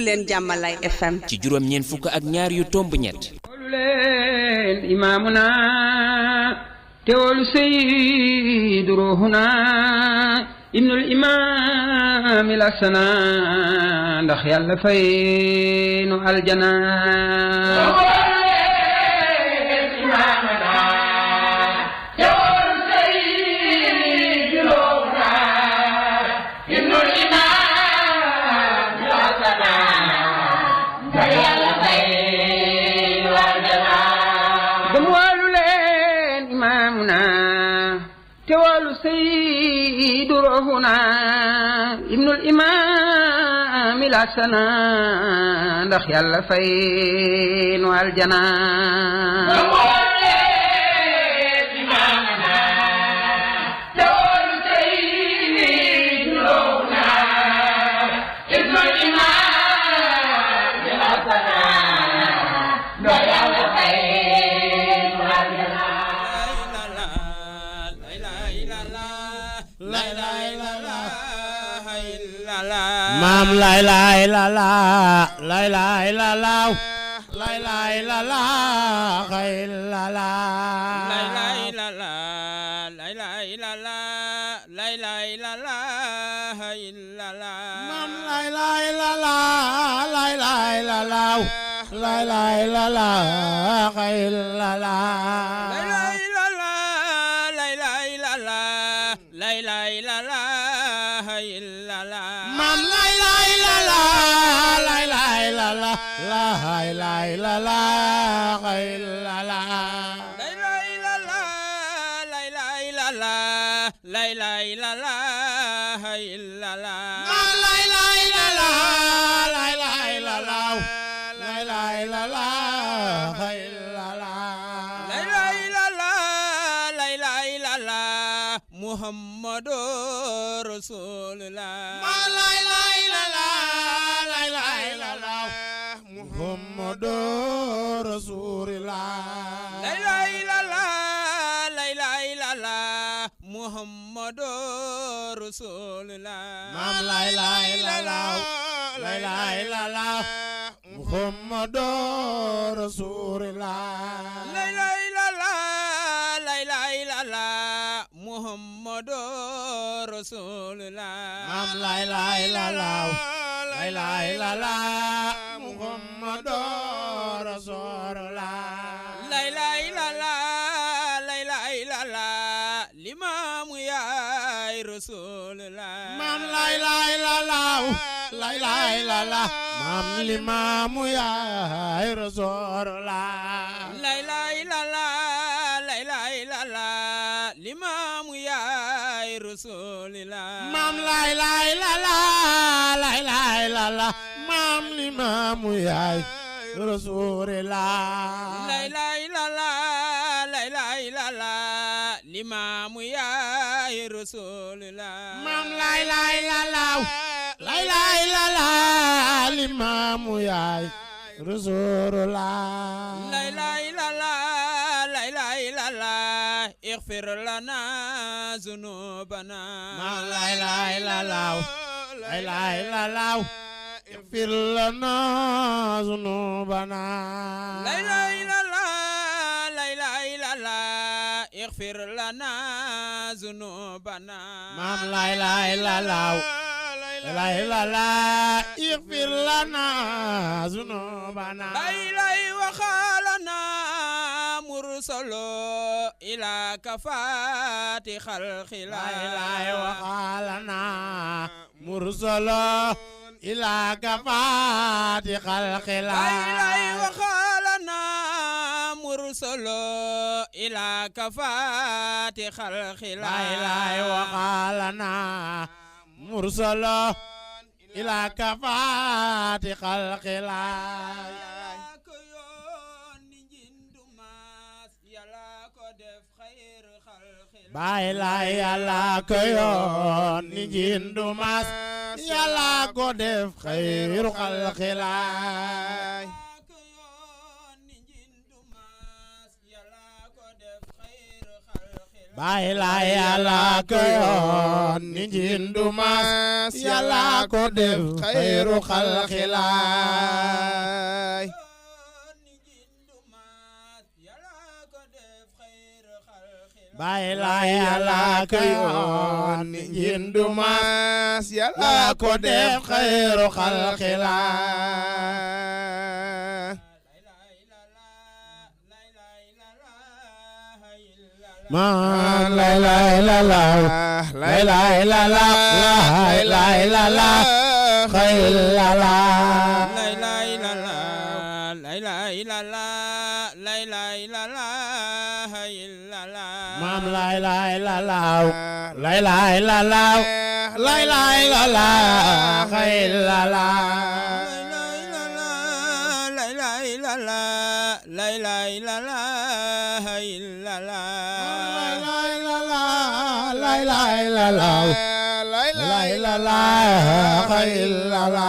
leen Jàmmalaay FM ci juróom ñeent fukk ak ñaar yu tomb ñett leen imaamuna teewlu sayyidu ruhuna ibnul imaam lasana ndax yàlla fay nu aljana سيد روحنا ابن الإمام الحسن ndax Yàlla fay nu aljana maam lay lay la la lay lay la la lay lay la la xay la la lay lay la la lay lay la la lay lay la la xay la la maam lay lay la la lay lay la la lay lay la la xay la la lay lay la la lay lay la la lay lay la la xay la la maam lay lay la la lay lay la la lay lay la la xay la la lay lay la la lay lay la la lay lay la la xay la la maam lay lay la la lay lay la la lay lay la la xay la la lay lay la la lay lay la la Muhammadu Rasulullah maam lay lay la la lay lay la la Muhammadu Rasulullah lay lay la la lay lay la la Muhammadu Rasulullah maam lay lay la la lay lay la la Muhammadu Rasulullah lay lay la la lay lay la la Muhammadu Rasulullah maam lay lay la la lay lay la la Muhammadu Rasulullah lay lay la la lay lay la la Limaamu yaay Rasulullah maam lay lay la la lay lay la la maam Limaamu yaay Rasulullah lay lay la la lay lay la la Limaamu yaay Rasulullah maam lay lay la la lay lay la la maam Limaamu yaay Rasulullah lay lay la la lay lay la la Limaamu yaay Rasulullah maam lay lay la la lay lay la la Limaamu yaay Rasulullah lay lay la la lay lay la la اغفر لنا ذنوبنا maam lay lay la la lay lay la la اغفر لنا ذنوبنا lay lay la la lay lay la la اغفر لنا ذنوبنا maam lay lay la la lay la la اغفر لنا ذنوبنا lay lay وخالنا مرسل إلى كفات خلق lay lay وخالنا مرسل إلى كفات خلق lay lay وخالنا مرسل إلى كفات خلق lay lay وخالنا مرسل إلى كفات خلق Baay Laay Yàlla ko yoon ni jindu mas Yàlla ko def xayru xalqi laay bay la yàlla ko yoon ni jindu mas yàlla ko def xayru xalqilaay bay la yàlla ko yoon ni jindu mas yàlla ko def xayru xalqilaay man la la la la la la la la la la la khayr la la la la la la la la la la la la la la la mam la la la la la la la la la la la la khayr la la la la la la la la la la la la khayr la la la la la khayr la la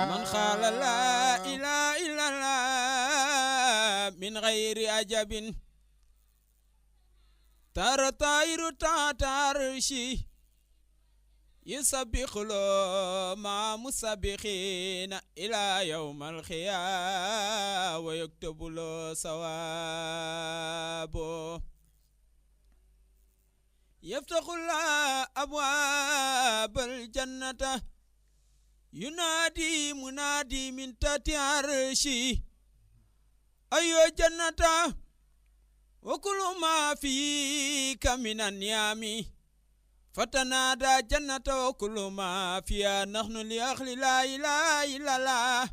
من قال لا إله إلا الله من غير عجب ترى طائر تحت عرشه يسبح له مع مسبحين إلى يوم القيامة ويكتب له ثوابه يفتح الله أبواب الجنة ينادي منادي من تحت عرشه أيها الجنة وكل ما فيك من النعم فتنادى جنة وكل ما فيها نحن لأهل لا إله إلا الله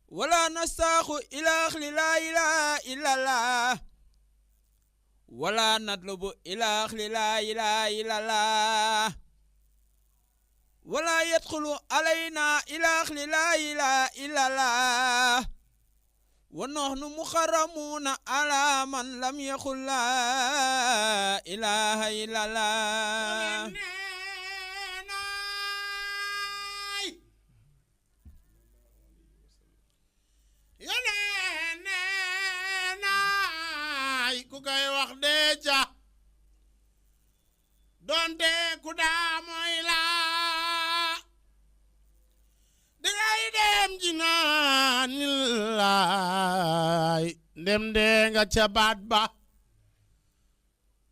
ولا نستاخ إلى أهل لا إله إلا الله ولا نطلب إلى أهل لا إله إلا الله ولا يدخل علينا إلى أهل لا إله إلا الله ونحن مخرمون على من لم يقل لا إله إلا الله ku koy wax dee ca donte ku daa mooy laa dangay dem jinaani laay dem dee nga ca baat ba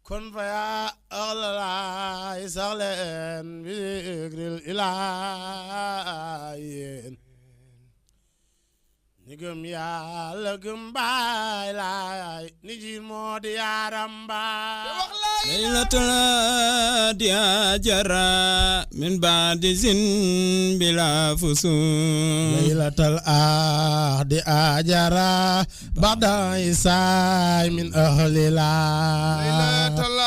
kon fa yaa axlalaay sax leen bi zikril ilaahiyeen ni gëm Yàlla gëm baay laay ni jiir moo di yaaram baay laylatul di ajara min baadi zin bila fusun laylatul di ajara ba'da isaay min ahli laay laylatul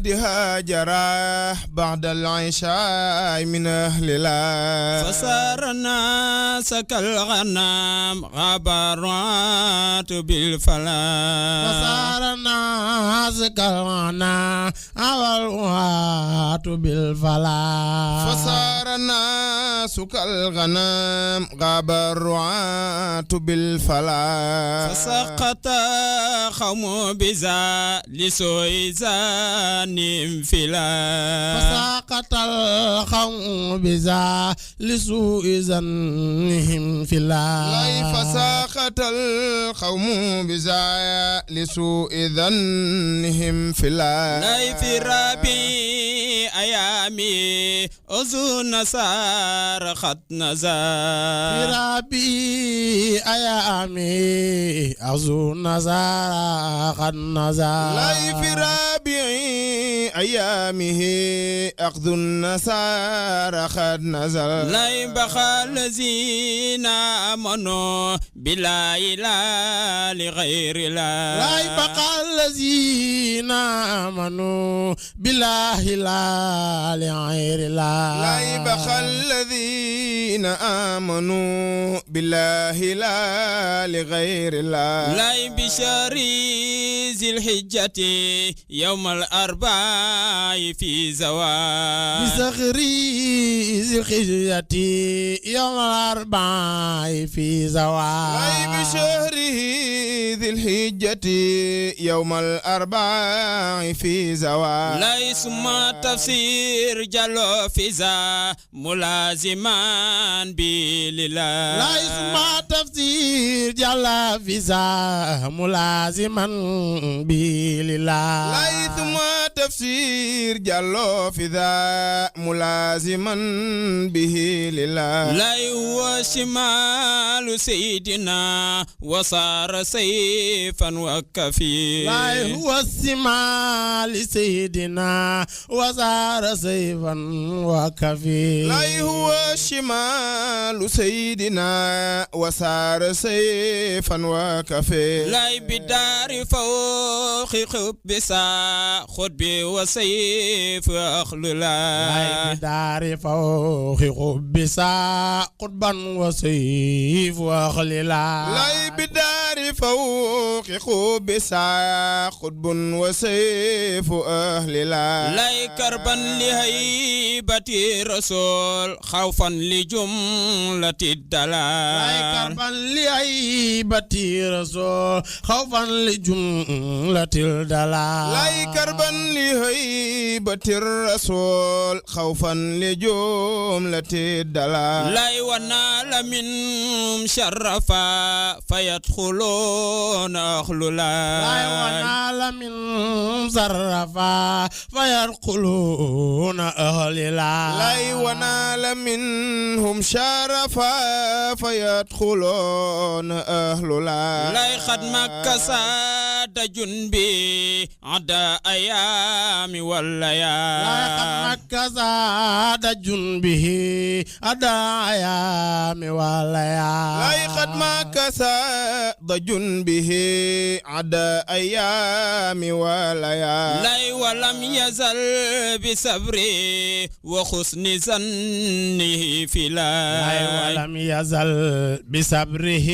بعدها جرى بعد العشاء من أهل الله فصار الناس كالغنم غاب الرعاة بالفلاح فصار الناس كالغنم غاب الرعاة بالفلاح فصار الناس كالغنم غاب الرعاة بالفلاح فسقط قوم بذا لسوء ظن فلا فسقط القوم بذا لسوء ظنهم في الله فسقط القوم بذا لسوء ظنهم في الله لا في ربي أيامي أذن سار خط نزار في ربي أيامي أذن سار خط نزار لا في ربي أيامه أخذ النصارى قد نزل لا يبقى الذين آمنوا بلا إله لغير الله لا يبقى الذين آمنوا بلا إله لغير الله لا يبقى الذين آمنوا بالله لا لغير الله لا بشر ذي الحجة يوم الأربعاء في زوال بسخري ذي الحجة يوم الأربعاء في زوال لا بشهره ذي الحجة يوم الأربعاء في زوال لا يسمى تفسير جلو فيزا ملازما بالله لا يسمى تفسير جل فيزا ملازما بالله لا يسمى تفسير جل فيزا ملازما به لله لا هو شمال سيدنا وصار سيفا وكفي لا هو الشمال سيدنا وصار سيفا وكفي لا هو الشمال سيدنا وصار سيفا وكفي لا بدار فوق خبسا خد وسيف أخللا لا بدار فوق خبسا قربا وسيف أخللا لا بدار فوق خبسا قرب وسيف أهللا لا كربا لهيبة رسول خوفا لجملة الدلال لا كربا لهيبة رسول خوفا لجملة الدلال لا كربا لهيبة الرسول خوفا لجملة الدلال لا ونال منهم شرفا فيدخلون أخللا لا ونال منهم شرفا فيدخلون أهللا لا ونال منهم شرفا فيدخلون أهللا لا قد مكساد جنبي عدا أيام والليالي لا قد مكساد جنبه عدا أيام والليالي لا قد مكساد جنبه عدا أيام والليالي لا ولم يزل بصبري وحسن ظنه في الله لا ولم يزل بصبره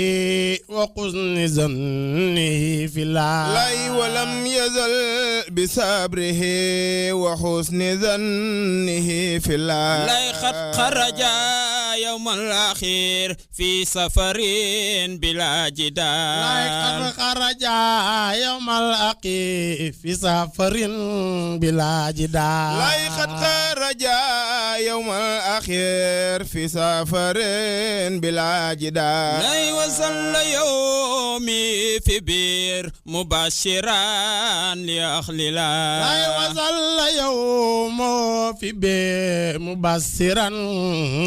وحسن ظنه في الله لا ولم يزل بصبره وحسن ظنه في الله لا قد خرج يوم الأخير في سفر بلا جدال لا قد خرج يوم الأخير في سفر بلا جدال لا قد خرج يوم الأخير في سفر بلا جدال لا وصل يومي في بير مبشرا لأخللا لا وصل يوم في بير مبشرا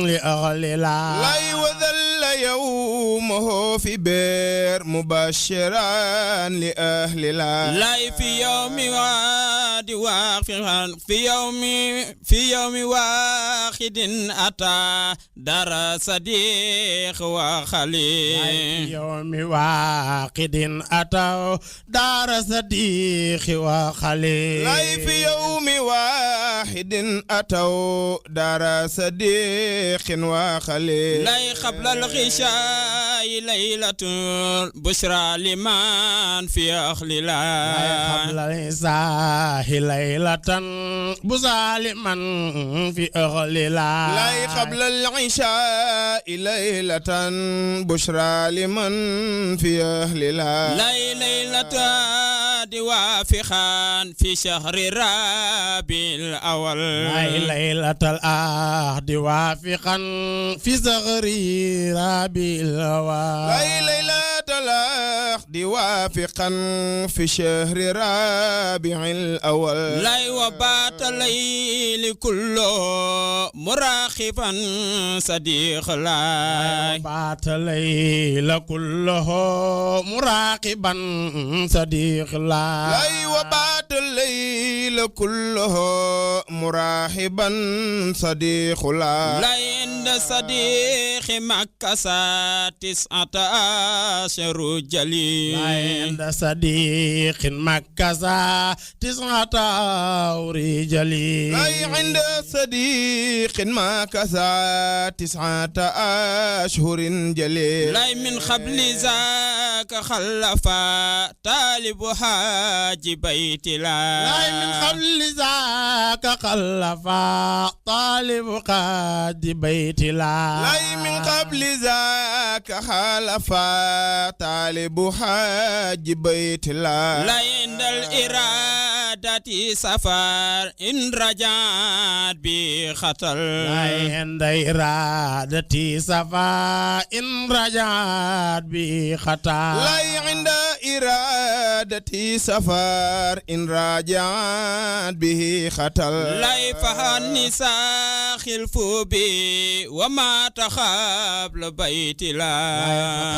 لأخللا لا وصل يومه في بير مبشرا لأهل الله لا في يوم واد واقفا في يوم واحد أتى دار صديق وخليل في يوم واحد أتى دار صديق وخليل لا في يوم واحد أتوا دار صديق وخليل لا قبل الغشاء ليلة بشرى لمن في أهل الله قبل الغشاء ليلة بشرى لمن في أهل الله لا قبل العشاء ليلة بشرى لمن في أهل الله لا ليلة وافخا في شهر ربيع الأول ليلة العهد وافقا في شهر ربيع الأول ليلة العهد وافقا في شهر ربيع الأول لا وبات الليل كله مراقبا صديق الله وبات الليل كله مراقبا صديق الله لا وبات الليل كله مراحبا صديق الله لا عند صديق مكة 19 جليل لا عند صديق مكة 19 جليل لا عند صديق مكة 9 أشهر جليل لا من قبل ذاك خلف طالب حاج بيت الله لا من قبل ذاك خلف طالب حاج بيت الله لا من قبل ذاك خلف طالب حاج بيت الله لا عند الإرادة سفر إن رجعت بخطر لا عند إرادة سفر إن رجعت بخطر لا عند إرادة سفر إن رجعت به خطر لا فهنسا خلف بي وما تخاب لبيت الله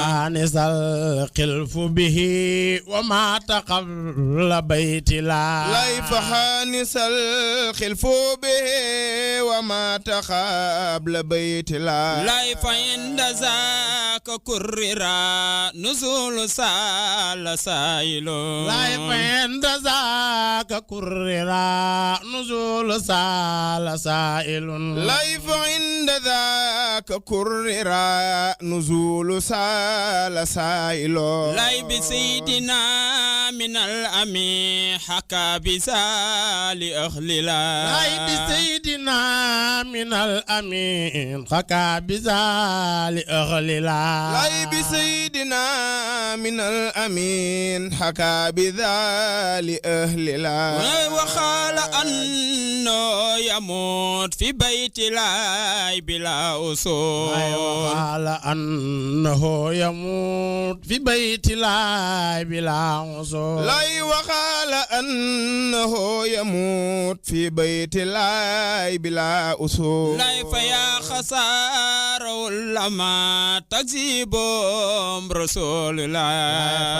فهنسا الخلف به وما تقبل بيت الله لا فهنسا الخلف به وما تقبل بيت الله لا فإن ذاك كرر نزول سال سائل لا فإن ذاك كرر نزول سال سائل لا فإن ذاك كرر نزول سال سائل لا بسيدنا من الأمي حكى بسال أهل الله لا بسيدنا من الأمين حكى بسال أهل الله لا بسيدنا من الأمين حكى بذال أهل الله وقال أنه يموت في بيت الله بلا أصول وقال أنه يموت في بيت الله بلا أصول لا وقال أنه يموت في بيت الله بلا أصول لا فيا خسارة لما تكذبهم رسول الله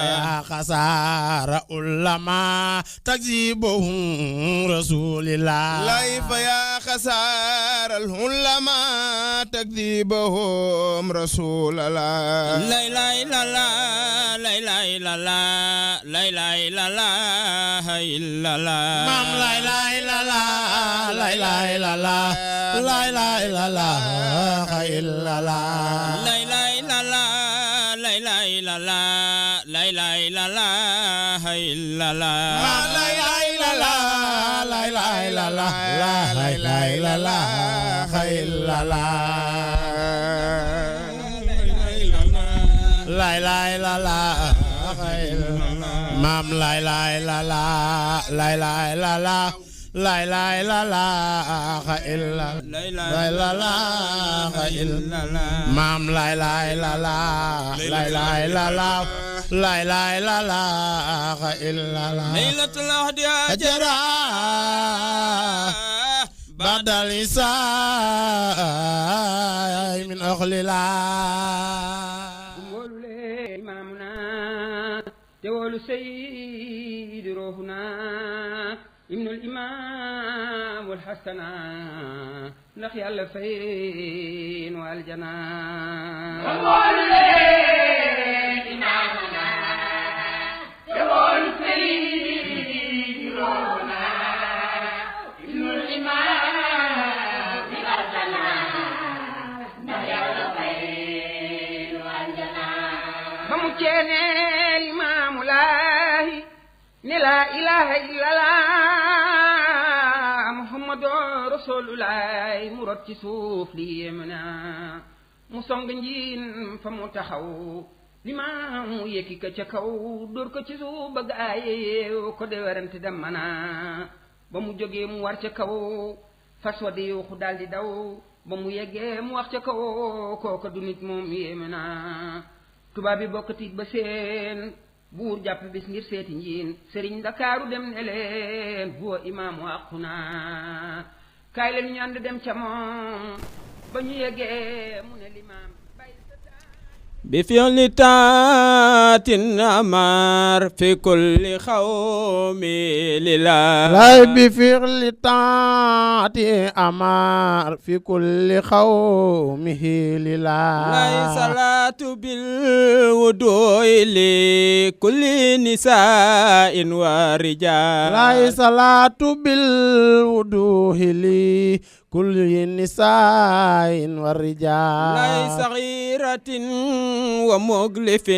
فيا خسارة لما تكذبهم رسول الله لا فيا خسارة لما تكذبهم رسول الله لا لا لا لا لا لا لا لا لا لا لا إلا الله مام لا لا لا لا لا لا لا لا لا لا لا إلا الله لا لا لا لا لا لا لا لا لا لا لا إلا الله لا لا لا لا لا لا لا لا لا لا لا إلا الله لا لا لا لا مام لا لا لا لا لا لا لا لا لا لا لا لا إلا لا لا لا إلا مام لا لا لا لا لا لا لا لا لا لا لا لا إلا ليلة العهد يا جرا بعد الإساء من أخل الله إمامنا تقول سيد روحنا ابن الإمام والحسنة نخي الفين والجنة تقول إمامنا تقول سيد روحنا ابن الإمام والحسنة نخي الفين والجنة بمكيني الإمام الله لا إله إلا الله محمد رسول الله مرد سوف لي منا مسونغ نجين فمتخو لما يكي كتشكو دور كتشو بغاي كو دي ورنت دمنا بامو جوغي مو وار تشكو فاسوا دي يوخو دالدي داو بامو ييغي مو واخ تشكو كوكو دو نيت موم يمنا tubabi bokati ba seen buur jàpp bis ngir seeti njiin sëriñ Ndakaaru dem ne leen huwa imaamu àquna kaay leen ñu ànd dem ca moom ba ñu yeggee mu ne limaam بفعل تات أمر في كل خوم لله لا بفعل تات أمر في كل خومه لله لا صلاة بالوضوء لكل نساء ورجال لا صلاة بالوضوء لكل نساء والرجال لا صغيرة ومغلف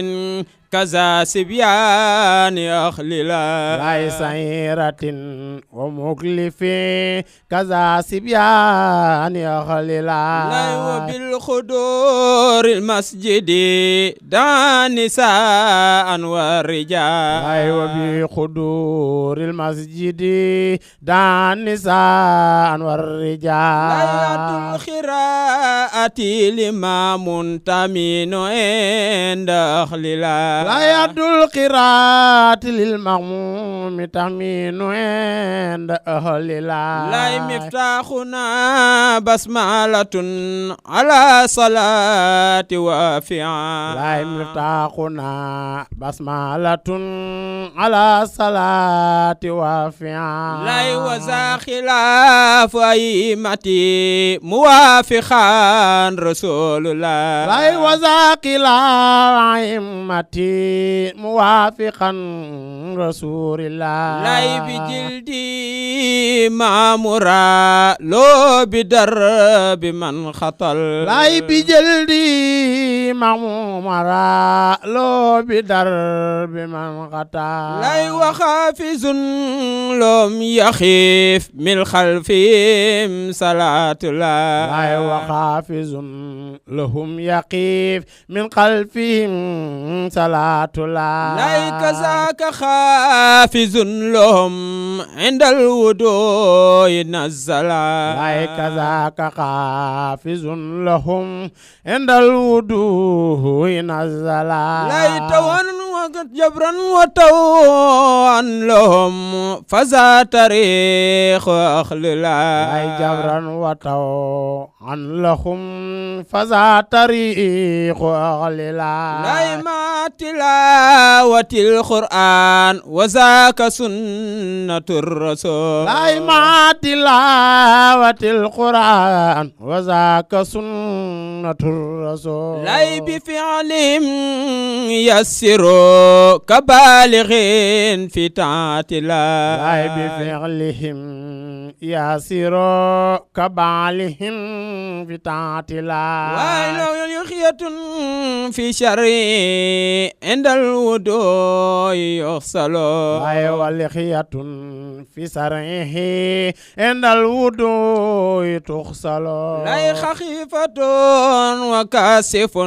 كذا سبيان أخللا لا صغيرة ومغلف كذا سبيان أخللا لا وبالخدور المسجد دعا نساء والرجال لا وبالخدور المسجد دعا نساء والرجال لا يد الخراءة لما منتمين عند أخللا لا يد القراءة للمغموم تأمين عند أهل الله لا مفتاحنا بسمالة على صلاة وافعة لا مفتاحنا بسمالة على صلاة وافعة لا وذا خلاف أئمتي موافقا رسول الله لا وذا خلاف أئمتي موافقا رسول الله لا بجلدي مامورا لو بدرب من خطل لا بجلدي مامورا لو بدرب من خطل لا وخافز لم يخيف من خلفهم صلاة الله لا وخافز لهم يقيف من خلفهم صلاة الله لا كذاك خافز لهم عند الوضوء نزل لا كذاك خافز لهم عند الوضوء نزل لا يتون وقد جبرا وتوعا لهم فذا تاريخ أخللا لا جبرا وتوعا لهم فذا تاريخ أخللا لا ما تلاوة القرآن وذاك سنة الرسول لا ما تلاوة القرآن وذاك سنة الرسول لا بفعلهم يسروا كبالغ في طاعة الله لا بفعلهم يسروا كبالغ في طاعة الله ولو يخية في شر عند الوضوء يغسل ولخية في سرعه عند الوضوء تغسل لا خفيفة وكاسف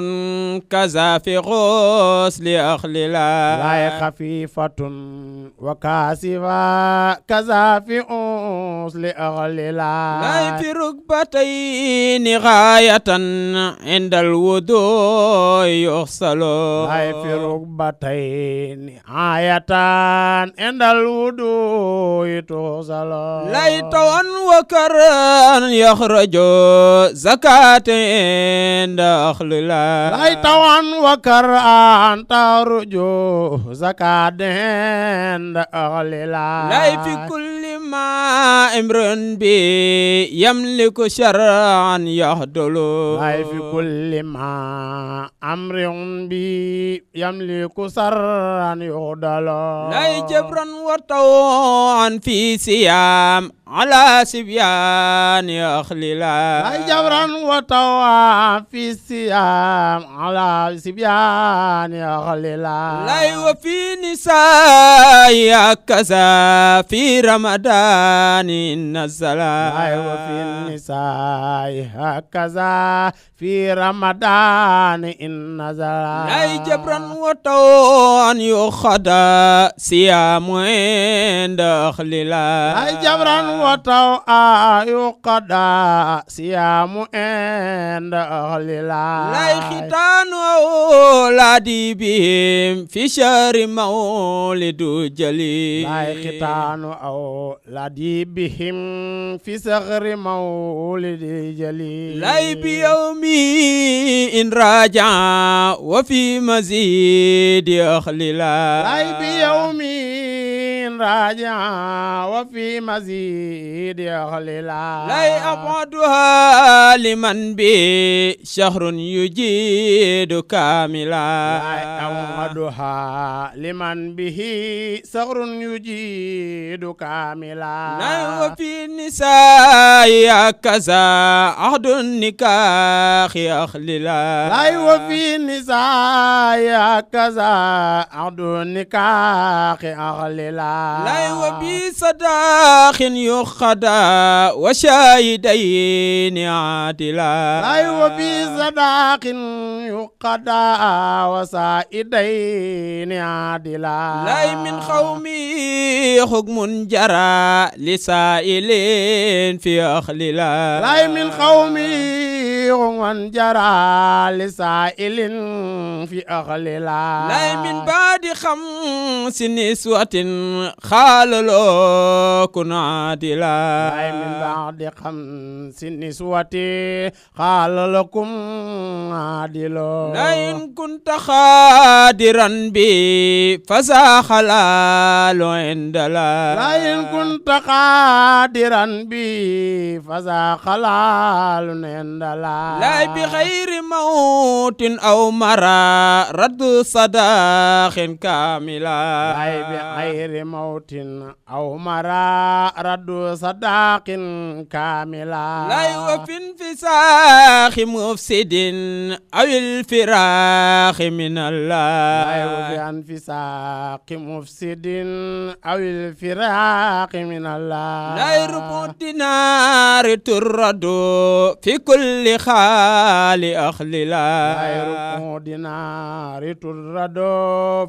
كذا في غسل أخللا لا خفيفة وكاسفا كذا في أصل أغللا لا في ركبتين غاية عند الوضوء يغسل لا في ركبتين غاية عند الوضوء تغسل ليت وكرا يخرج زكاة عند أخللا ليت وكرا ترجو زكاة عند أغللا لا في كل ما امرؤ به يملك شرعا يهدل لا في كل ما أمر به يملك سرا يهدل لا جبرا وطوعا في صيام على سبيان أخللا لا جبرا وطوعا في الصيام على سبيان أخللا لا وفي نساء كذا في رمضان نزلا لا وفي النساء هكذا في رمضان إن نزل لا جبرا وطوعا يخدى صيام عند أخللا لا جبرا وطوعا يقضى صيام عند أهللا لا ختان أولادي بهم في شهر مولد جليل لا ختان أولادي بهم في صغر مولد جليل لا بيومي إن راجع وفي مزيد أخللا لا بيومي راجع وفي مزيد أهللا لا أبعدها لمن به شهر يجيد كاملا لا أبعدها لمن به شهر يجيد كاملا لا وفي النساء كذا عهد النكاح أخللا لا وفي النساء كذا عهد النكاح أخللا لا وبي صداق يخدى وشاهدين عادلا لا وبي صداق يخدى وشاهدين عادلا لا من قومي حكم جرى لسائل في أخللا لا من قومي حكم جرى لسائل في أخللا لا من بعد 5 نسوة خال له كن عادلا لا من بعد 5 نسوة قال لكم عادلا لا إن كنت خادرا بي فذا حلال عند لا لا إن كنت قادرا بي فذا حلال عند لا بغير موت أو مرى رد صداق كاملا لا بغير موت أو مرى رد صداق كاملا لا وفي انفساخ مفسد أو الفراخ من الله لا وفي انفساق مفسد أو الفراق من الله لا ربع دينار ترد في كل خال أخللا لا ربع دينار ترد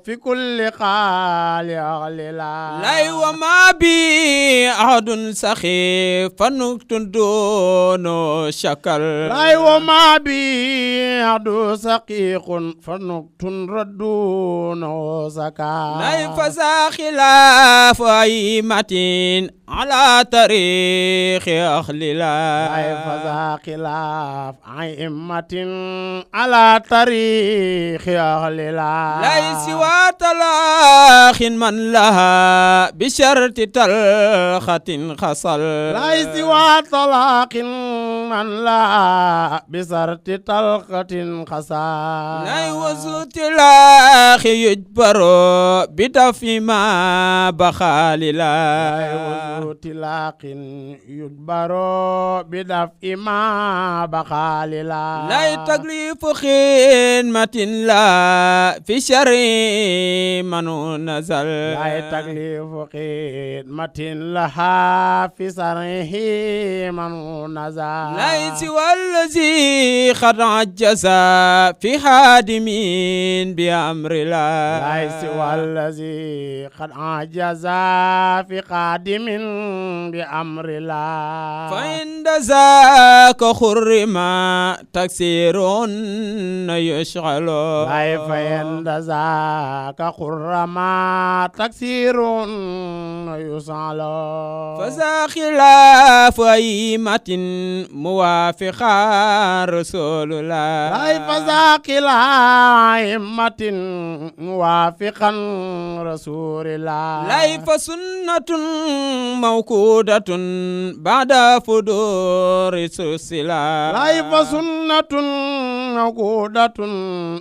في كل خال أخللا لا وما بي أحد سخيف فنكت دون شكل لا وما بي عدو سقيق فنكت ردون سكا لا فذا خلاف أئمة على طريق أخللا لا فذا خلاف أئمة على طريق أخللا لا سوى تلاخ من لها بشرط تلخة خصل لا سوى طلاق من لا بشرط طلقة خصال لا وزو تلاخ يجبر بدفع ما بخال لا تلاق يدبر بدفء ما بقى لله لا تكليف خدمة لا في شر من نزل لا تكليف خدمة لها في سره من نزل ليس والذي قد عجز في خادمين بأمر الله ليس والذي قد عجز في قادم بأمر الله فعند ذاك خرم تكسير يشغل كيف عند ذاك خرما تكسير يسعل فذا خلاف أئمة موافقا رسول الله كيف ذاك الأئمة موافقا رسول الله ليف سنة موقودة بعد فدور سلسلة ليف سنة موقودة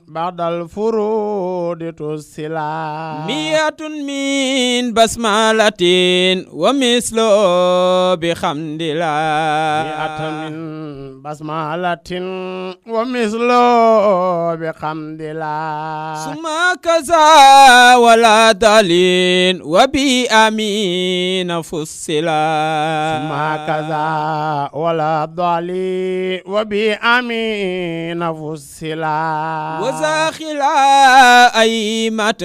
بعد الفروض تسلا 100 من بسملة ومثل بحمد الله 100 من بسملة ومثل بحمد الله ثم كذا ولا دليل وبأمين فصلا ثم كذا ولا ضالي وبأمين فصلا وزاخلا أئمة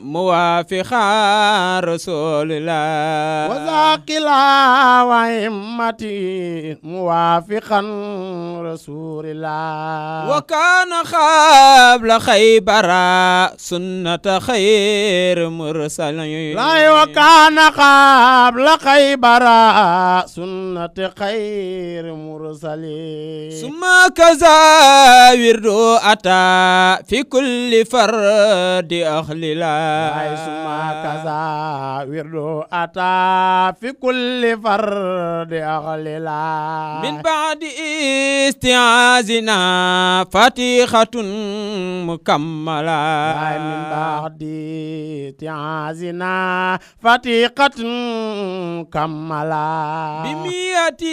موافقا رسول الله وزاخلا وأئمة موافقا رسول الله وكان قبل خيبر سنة خير مرسلين لا وكان قبل خيبر سنة خير مرسلين ثم كذا ورد أتى في كل فرد أهل الله ثم كذا ورد أتى في كل فرد أهل الله من بعد استعاذنا فتيحة مكملة من بعد استعاذنا فتيحة مكملة بمئة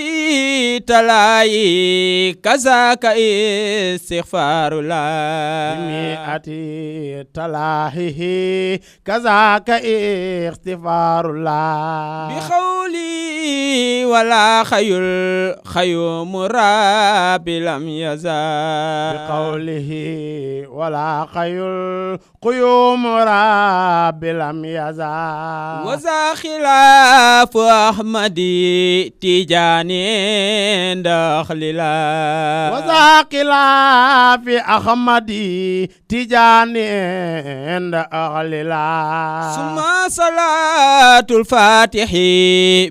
تلاي كذاك استغفار الله بمئة تلاهيه كذاك استغفار الله بقولي ولا خيوم رب لم يزال بقوله ولا خيل قيوم رب لم يزال وذا خلاف أحمد تجاني داخل الله وذا خلاف أحمد تجاني داخل الله ثم صلاة الفاتح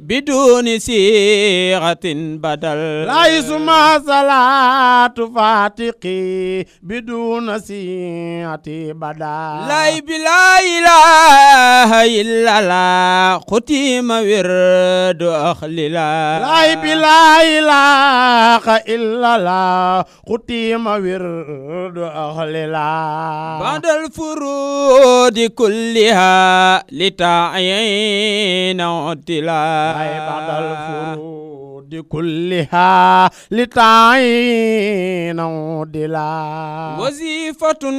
بدون صيغة بدل لا ثم صلاة فاتقي بدون صيغة بدل لا بلا إله إلا الله ختم ورد أخل الله لا بلا إله إلا الله ختم ورد أهل الله بعد الفروض كلها لتعين عدلا بعد الفروض كلها لتعين عدلا وظيفة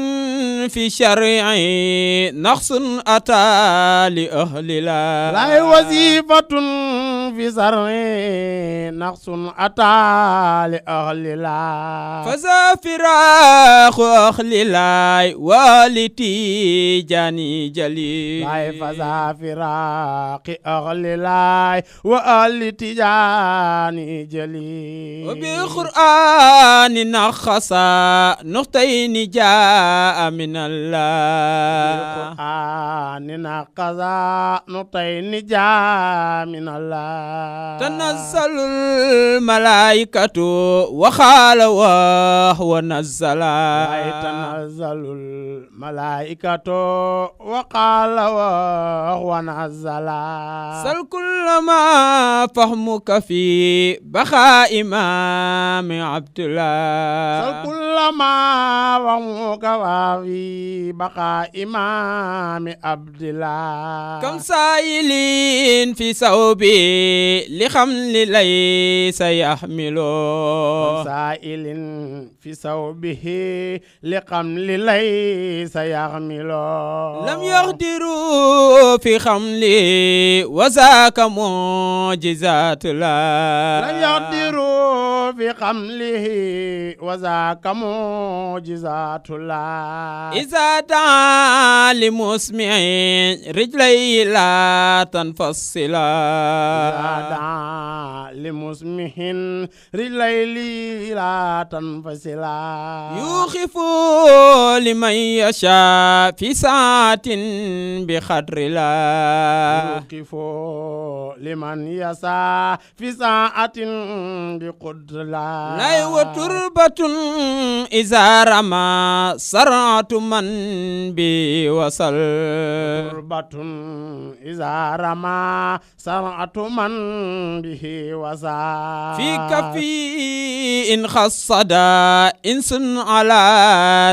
في شرع نقص أتى لأهل الله لا وظيفة في زرع نقص أتى لأهل الله فذا فراق أهل الله والتي جاني جلي لا فذا فراق أهل الله والتي جاني جلي وبالقرآن نخص نقطين جاء من الله بالقرآن نخص نقطين جاء من الله تنزل الملائكة وخال وهو نزل تنزل الملائكة وقال وهو نزل سل كل ما فهمك في بقاء إمام عبد الله سل كل ما فهمك في بقاء إمام عبد الله كم سائل في ثوبي لخمل ليس يحمله سائل في ثوبه لقمل ليس يحمله لم يقدروا في خملي وذاك معجزات الله لم يقدروا في قمله وذاك معجزات الله إذا دعا لمسمع رجلي لا تنفصلا إذا دعا لمسمح رجلي لا تنفصلا يوخف لمن يشاء في ساعة بقدر الله يوقف لمن يسعى في ساعة بقدر الله لا وتربة إذا رمى سرعة من بي وصل تربة إذا رمى سرعة من به وسعى في كفي إن خصد إنس على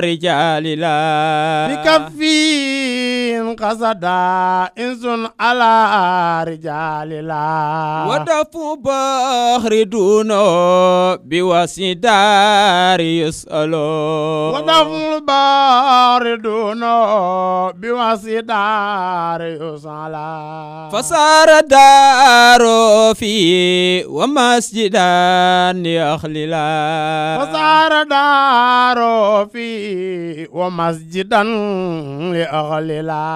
رجال الله بكفين قصد إنس على رجال الله ودف بحر دونه بواسدار يسألو ودف البار دونه بواسدار يسأل فصار دار فيه ومسجدا لأخللا فصار دار فيه ومسجدا لأغللا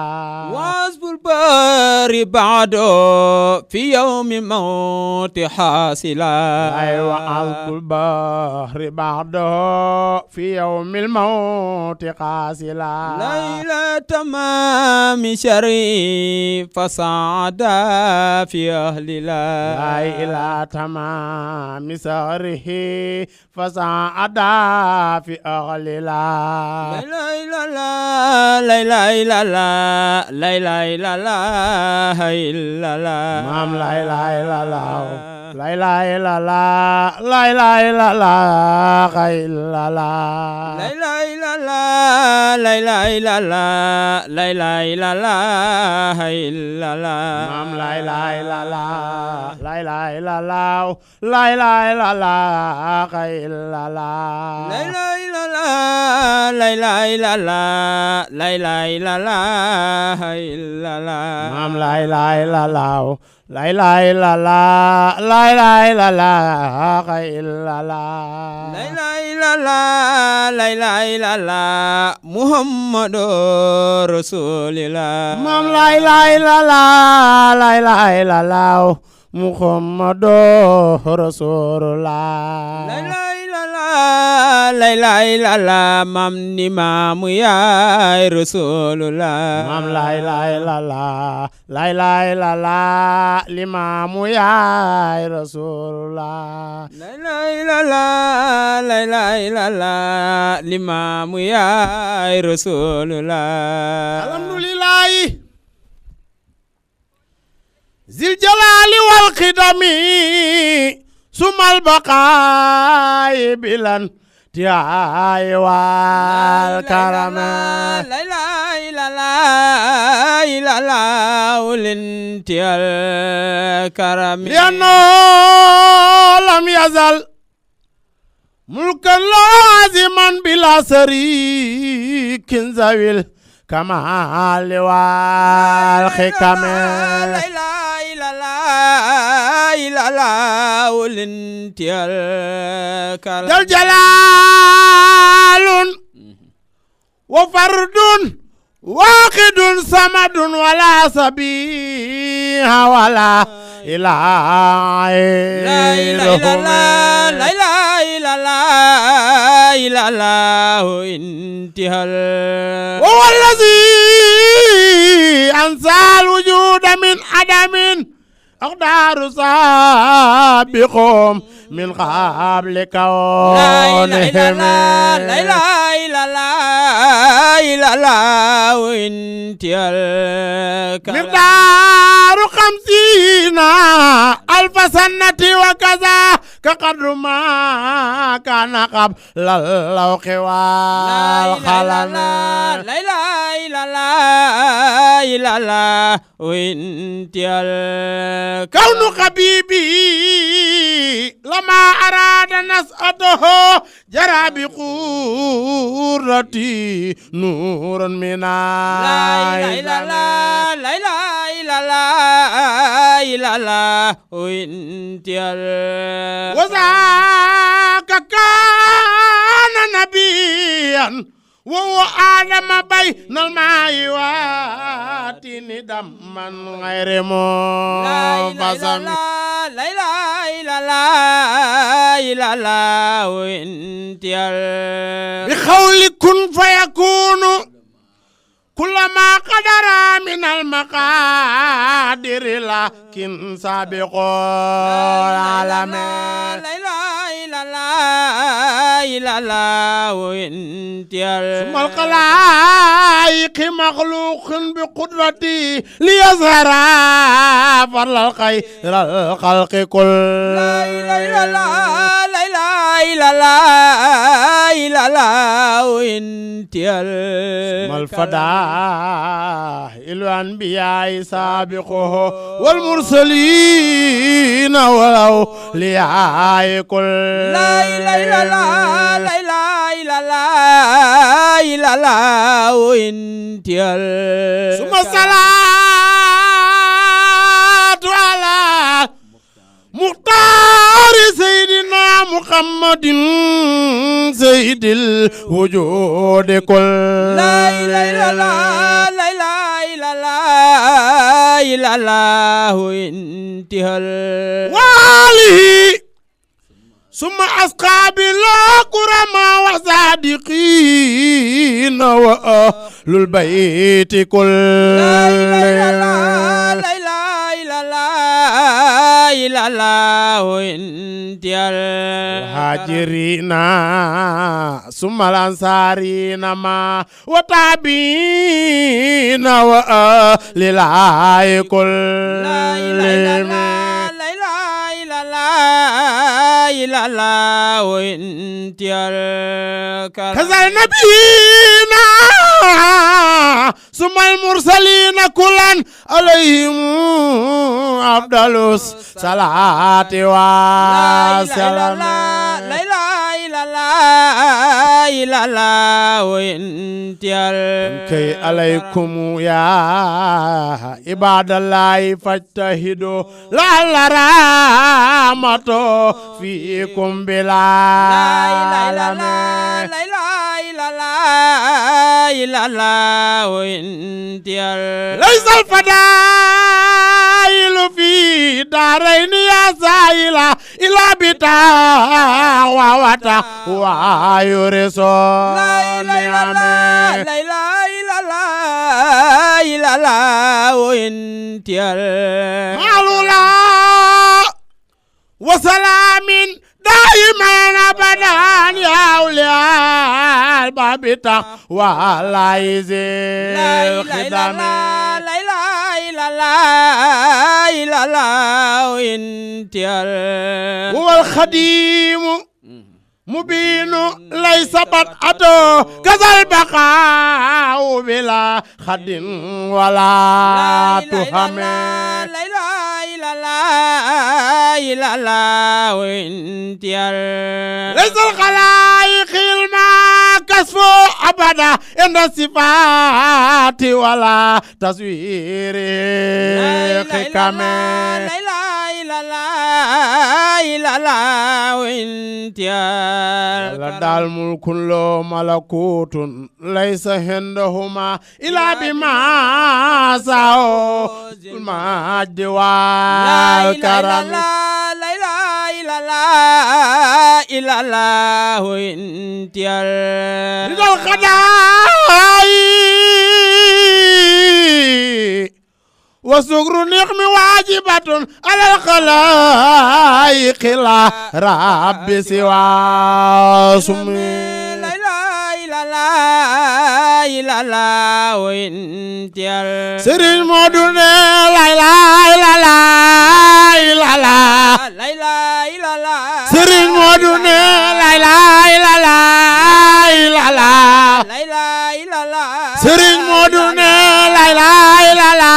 واسب البار بعده في يوم موت حاصلا أيوة عذب البحر بعده في يوم الموت قاسلا ليلة تمام شريف فصعد في أهل الله لا إلى تمام سهره فسعد في أغللا لا إله إلا الله لا إله إلا الله إلا الله مام لا إله إلا الله لا إله إلا الله لا إله إلا الله إلا الله لا إله إلا الله لا إله إلا الله لا إله إلا الله إلا الله مام لا إله إلا الله لا إله إلا الله لا إله إلا الله إلا الله لا إله إلا الله لا إله إلا الله لا إله إلا الله إلا الله مام لا إله إلا الله لا إله إلا الله لا إله إلا الله إلا الله لا إله إلا الله لا إله إلا الله محمد رسول الله مام لا إله إلا الله لا إله إلا الله محمد رسول الله لا إله إلا الله لا إله إلا الله مام نمام يا رسول الله مام لا إله إلا الله لا إله إلا الله الإمام يا رسول الله لا إله إلا الله لا إله إلا الله الإمام يا رسول الله الحمد لله ذي الجلال والقدم ثم البقاء بلا انتهاء والكرم لا إله إلا الله إلا الله الانتهاء الكرم لأنه لم يزل ملكا لازما بلا شريك ذوي الكمال والحكم لا إله إلا الله إلا الله الانتهاء الكرم جل جلال وفرد واحد صمد ولا سبيه ولا إله لا إله إلا الله لا إله إلا الله إلا الله انتهى وهو الذي أنسى الوجود من عدم أقدار سابقهم من قبل كونهم لا إله إلا الله إلا الله انتهى مقدار 50,000 سنة وكذا كقدر ما كان قبل اللوح والخلن لا إله إلا الله إلا illallah وانت كون حبيبي لما أراد نسأته جرى بقورتي نور من لا إله إلا الله لا إله إلا الله وانت وذاك كان نبيا وهو آدم بين الماء واتين دما غير منفصل لا إله إلا الله وانت بقول كن فيكون كلما قدر من المقادير لكن سابق العالمين لا إله إلا الله وانت ثم الخلائق مخلوق بقدرتي ليظهر فضل الخير الخلق كل لا إله إلا الله وانت ثم الفضائل الأنبياء سابقه والمرسلين والأولياء كل لا إله إلا الله وانت ثم الصلاة على مختار سيدنا محمد سيد الوجود كل لا إله إلا الله وانت وآله ثم أصحاب الكرماء وصادقين وأهل البيت كل لا إله إلا الله وانت الهاجرين ثم الأنصارين ما وتابعين وأهل العاي كل لا إله إلا الله وانت كذا نبينا ثم المرسلين كلا عليهم أفضل الصلاة والسلام لا إله إلا الله وانت كي عليكم يا عباد الله فاجتهدوا لعل رحمته فيكم بلا إلا الله وانت ليس الفضائل في دارين يا سائلة إلا بتاع ووتا ويرسل إلا الله وانت معلولا وسلام دائما ابدا يا اولياء الباب ولا يزيل الخدام لا إلا الله وانت هو الخديم مبين ليس بدعته كذا البقاء بلا خد ولا تهم إلا الله وانت ليس الخلائق الماء كسف أبدا إن الصفات ولا تصوير حكم إلا الله وانت لدى الملك له ملكوت ليس عندهما إلا بما سعوا المجد والكرم إلا الله وانت رضا الخداي وسكر النعم واجبة على الخلائق لا رب سوى سمي إلا الله وانت سرين مدن لا إله إلا الله سرين مدن لا إله إلا الله سرين مدن لا إله إلا الله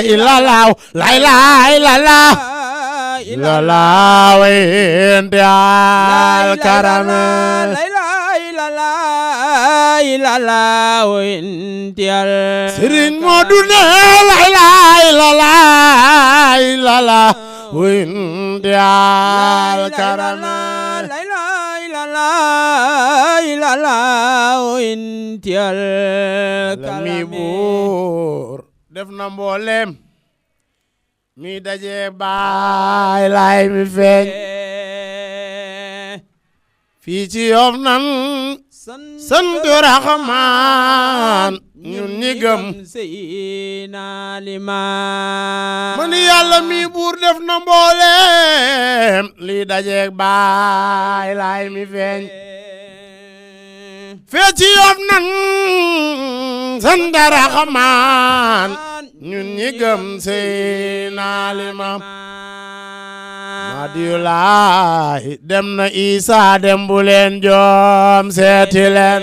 illallah la ilaha illallah illallah inti al karame la ilaha illallah inti al Serigne Modou ne la ilaha illallah illallah inti al karame la ilaha illallah inti al karame mi buur def na mboolem mi daje baay laay mi feeñ fii ci Yoff nan sant Rahmaan ñun ñi gëm Seydina Limaamu man yàlla mi buur def na mboolem li daje baay laay mi feeñ fii ci Yoff nan sant Rahmaan ñun ñi gëm Seydina Limaamu Madiyulaay dem na Isa dem bu leen joom seeti leen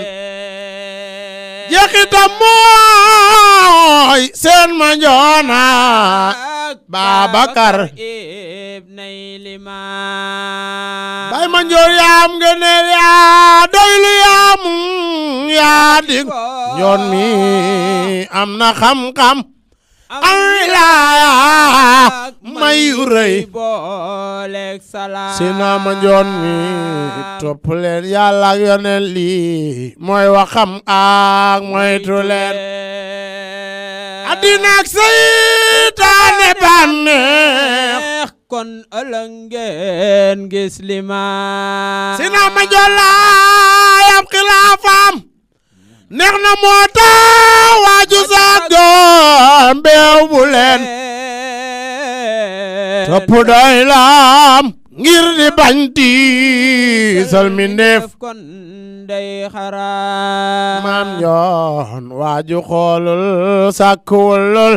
jeexitam mooy seen ma njoona Babakar bay ma njoor yaam ngeeneel yaa doylu yaam yaa dig njoon mi am na xam-xam am wilaaya mayu rëy sina ma njoon mi topp leen yàlla ak yoneen lii mooy waxam ak moytu leen addina ak seytaane bànneex kon ëllëg ngeen gis Limaam sina ma njoon laay ab xilaafaam neex na moo tax waaju saak doom beew bu leen topp doy laam ngir di bañ tiisal mi ndeef kon day xaraam maam njoon waaju xoolul sàkkuwul lol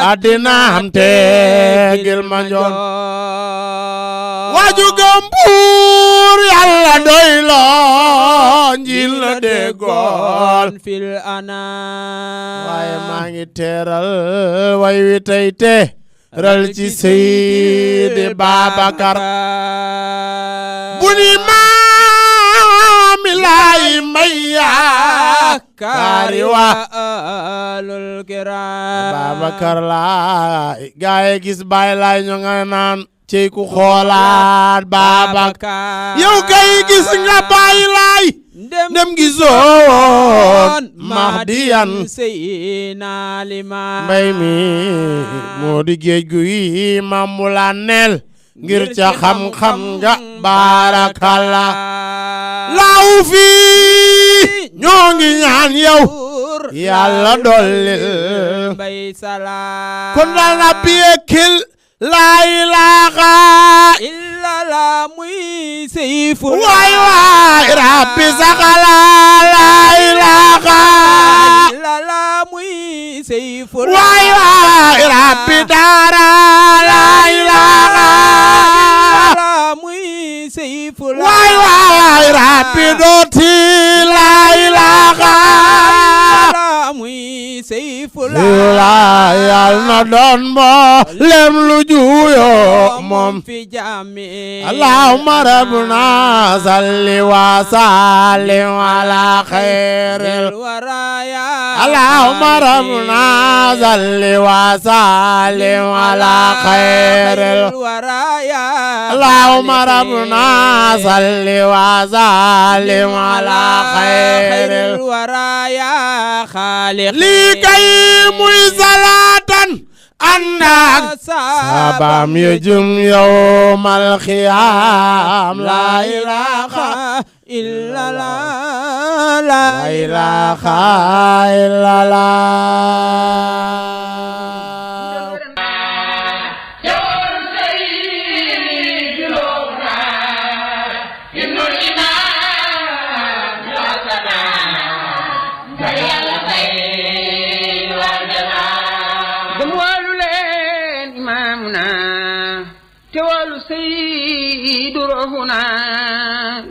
addina am teegil ma njoon waaju gëm buur yàlla doy loo njiil la déggoon fil ana waaye maa ngi teeral way wi tey te ral ci Seydi Babakar bu ni maami laay may yaakaari wa alul kiram Babakar laay gaaye gis baay laay ñoo nga naan cey ku xoolaat Babakar yow kay gis nga baay laay dem gisoon Mahdiyan Seydina Limaamu mbay mi moo di géej gu yi mamu la neel ngir ca xam-xam nga barakallah laaw fii ñoo ngi ñaan yow yàlla dollil mbay salaam kon dal na piekil laa ilaaha illallah muy seyful waay waay rabbi saxala laa ilaaha illallah muy seyful waay waay rabbi daara laa ilaaha muy seyful waay waay rabbi dooti laa ilaaha muy seyful yal na doon mboolem lu juuyo moom fi jami allahumma rabbuna salli wa sallim ala khairil waraya allahumma rabbuna salli wa sallim ala khairil waraya allahumma rabbuna salli wa sallim ala khairil waraya khaliq lii kay muy salatan andak sabam yu jum yawmal xiyaam la ilaha illallah la ilaha illallah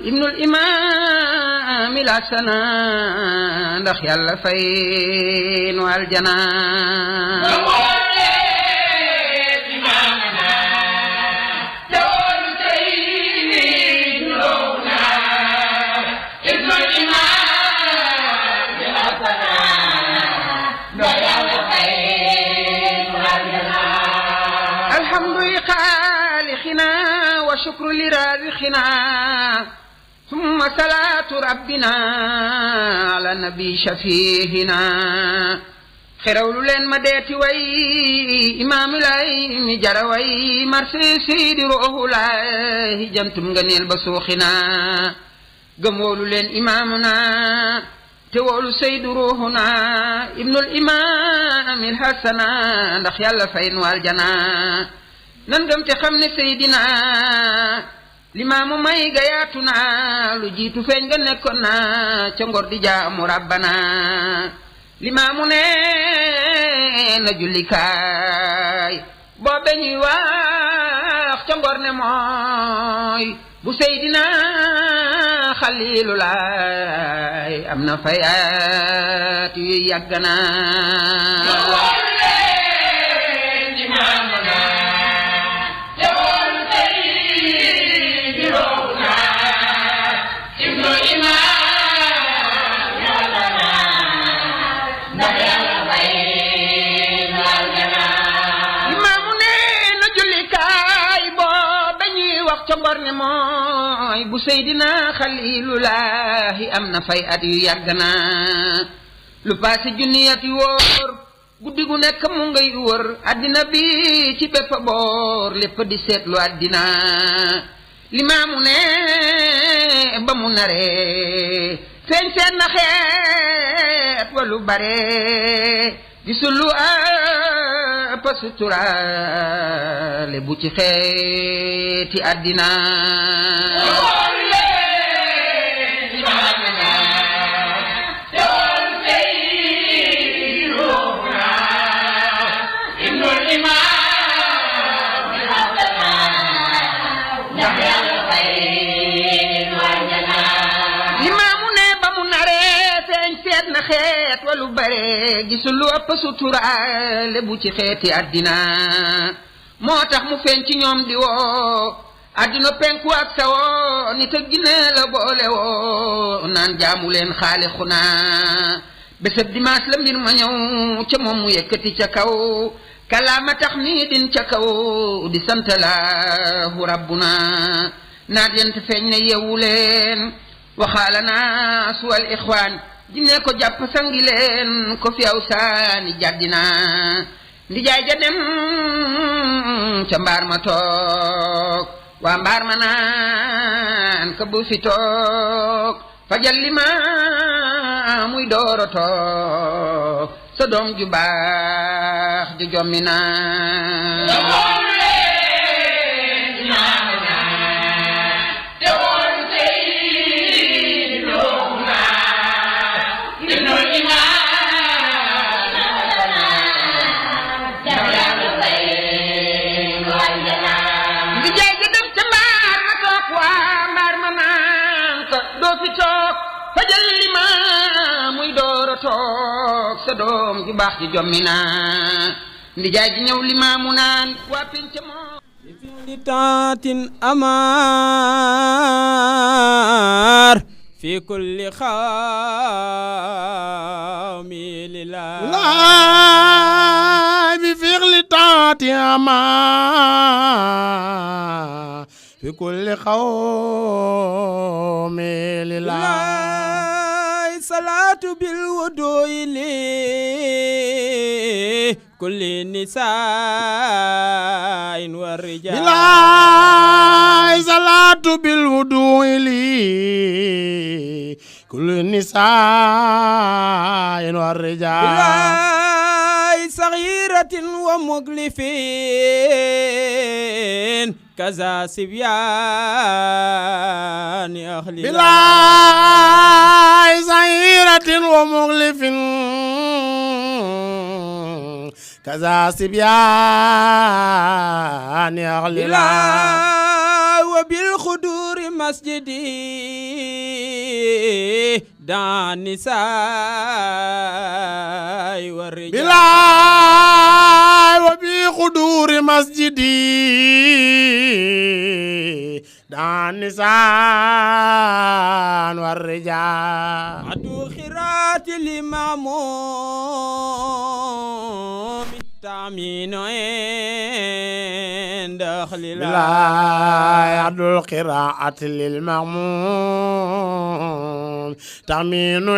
ibnul imaam lasana ndax yàlla fay nu aljana وشكر لرازقنا ثم صلاة ربنا على النبي شفيهنا xerawlu leen ma deeti way imaami lay mi jara way marsi seydi ruuhu lay jantum nga neel ba suuxina gëm woolu leen imaamuna te woolu seydi ruuhuna ibnul imaamil hasana ndax yàlla fay nu aljana nan gëm te xam ne seydina limaamu may gayaatu na lu jiitu feeñ nga nekkoon na ca ngor di jaamu rabbana limaamu ne na jullikaay boobe ñuy wax ca ngor ne mooy bu seydina xalilu laay am na fayaat yu yàgg na congor ne mooy bu seydina xalilulaahi am na fay at yu yàgg na lu paase junniyat yu wóor guddi gu nekk mu ngay wër addina bi ci bépp boor lépp di seetlu addina limaamu ne ba mu nare feeñ seen na xeet walu bare gisul lu ëpp suturaale bu ci xeeti àddina xeet walu bare gisul lu ëpp suturaale bu ci xeeti àddina moo tax mu feeñ ci ñoom di woo àddina penku ak sawoo nit ak jinne la boole woo naan jaamu leen xaalixuna bésëb dimanche la mbir ma ñëw ca moom mu yëkkati ca kaw kalaama tax nii din ca kaw di sant Allahu rabbuna naat yent feeñ ne yeewu leen waxaala naa suwal ixwaan jinne ko jàpp sangi leen ko fi aw saani jàddina ndijaay ja dem ca mbaar ma toog waa mbaar ma naan ka bu fi toog fajal li ma muy dooro toog sa doom ju baax ju jommi na toog sa doom ju baax ji jommi na ndijaay ji ñëw limaamu naan waa pinc moo li taatin amaar fi kulli xawmi lillah bi fi'li taati amaar fi kulli xawmi lillah salaatu bil wudu'i li kulli nisaa'in wa rijaal bilaay salaatu bil wudu'i li kulli nisaa'in wa rijaal bilaay saghiratin wa muglifin kaza sibyaani ahli bilaay saghiratin wa muglifin kaza sibyaani ahli wa bil khuduri masjidi daan nisaa wa rijaal bilaay wa bil khuduri masjidi daan nisaan war rijaal adu khiraati limamum tamino inda khalila bilaay بعد القراءة للمأموم تأمين عند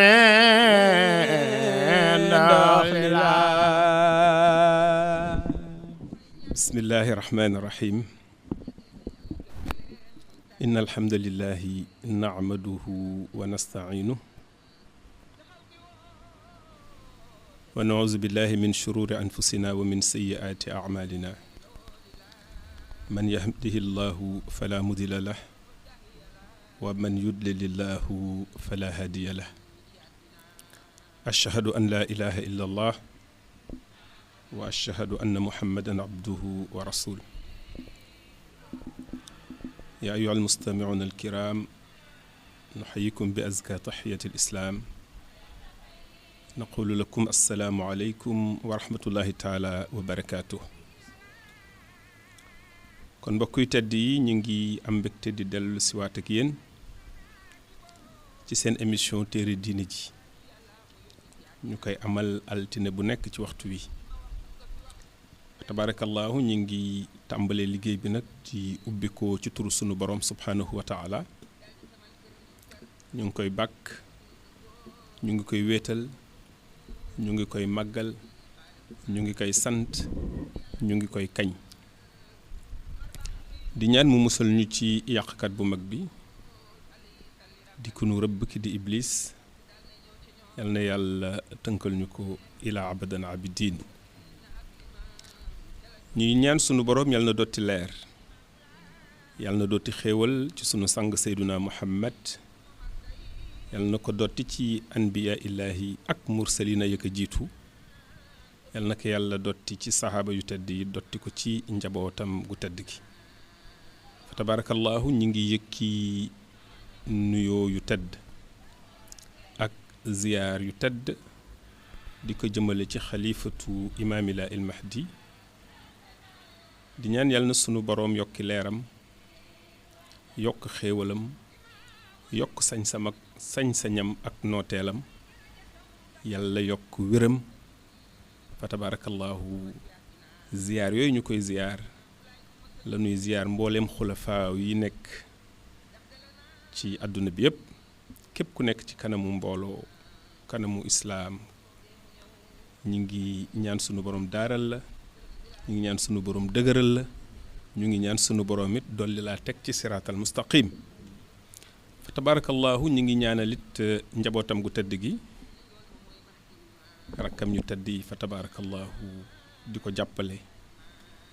الله. بسم الله الرحمن الرحيم. إن الحمد لله نعمده ونستعينه ونعوذ بالله من شرور أنفسنا ومن سيئات أعمالنا. من يهده الله فلا مضل له ومن يضلل الله فلا هادي له. أشهد أن لا إله إلا الله وأشهد أن محمدا عبده ورسوله. يا أيها المستمعون الكرام، نحييكم بأزكى تحية الإسلام. نقول لكم السلام عليكم ورحمة الله تعالى وبركاته. kon mbokk yu tedd yi ñu ngi am mbégte di dellu si waat ak yéen ci seen émission téere diine ji ñu koy amal altine bu nekk ci waxtu wi. tabarakallahu ñu ngi tàmbalee liggéey bi nag ci ubbi ko ci turu sunu borom subhanahu wa taala. ñu ngi koy bàkk, ñu ngi koy wéetal, ñu ngi koy màggal, ñu ngi koy sant, ñu ngi koy kañ. di ñaan mu musal ñu ci yàqkat bu mag bi di ku nu rëbb ki di iblis. yal na yàlla tënkal ñu ko ila abadan abidin. ñuy ñaan sunu borom yal na dotti leer, yal na dotti xéewal ci sunu sang Seyduna Muhammad, yal na ko dotti ci anbiya illahi ak mursalina ya ko jiitu. yal na ko yàlla dotti ci saxaaba yu tedd yi, dotti ko ci njabootam gu tedd gi. fa tabarakallahu ñi ngi yëkki nuyoo yu tedd ak ziyaar yu tedd di ko jëmale ci xalifatu imaamila il mahdi. di ñaan yàlla na sunu boroom yokki leeram, yokk xéewalam, yokk sañ-sañam ak nooteelam, yàlla yokk wéram. fa tabarakallahu ziyaar yooyu ñu koy ziyaar la ñuy ziyaar mbooleem xulafaa yi nekk ci àdduna bi yépp. képp ku nekk ci kanamu mbooloo, kanamu islaam, ñu ngi ñaan sunu borom daaral la, ñu ngi ñaan sunu borom dëgëral la, ñu ngi ñaan sunu borom it dolli laa teg ci siraatal mustaqim. fa tabarakallahu ñu ngi ñaanalit njabootam gu tëdd gi, rakkam ñu tëdd yi. fa tabarakallahu di ko jàppale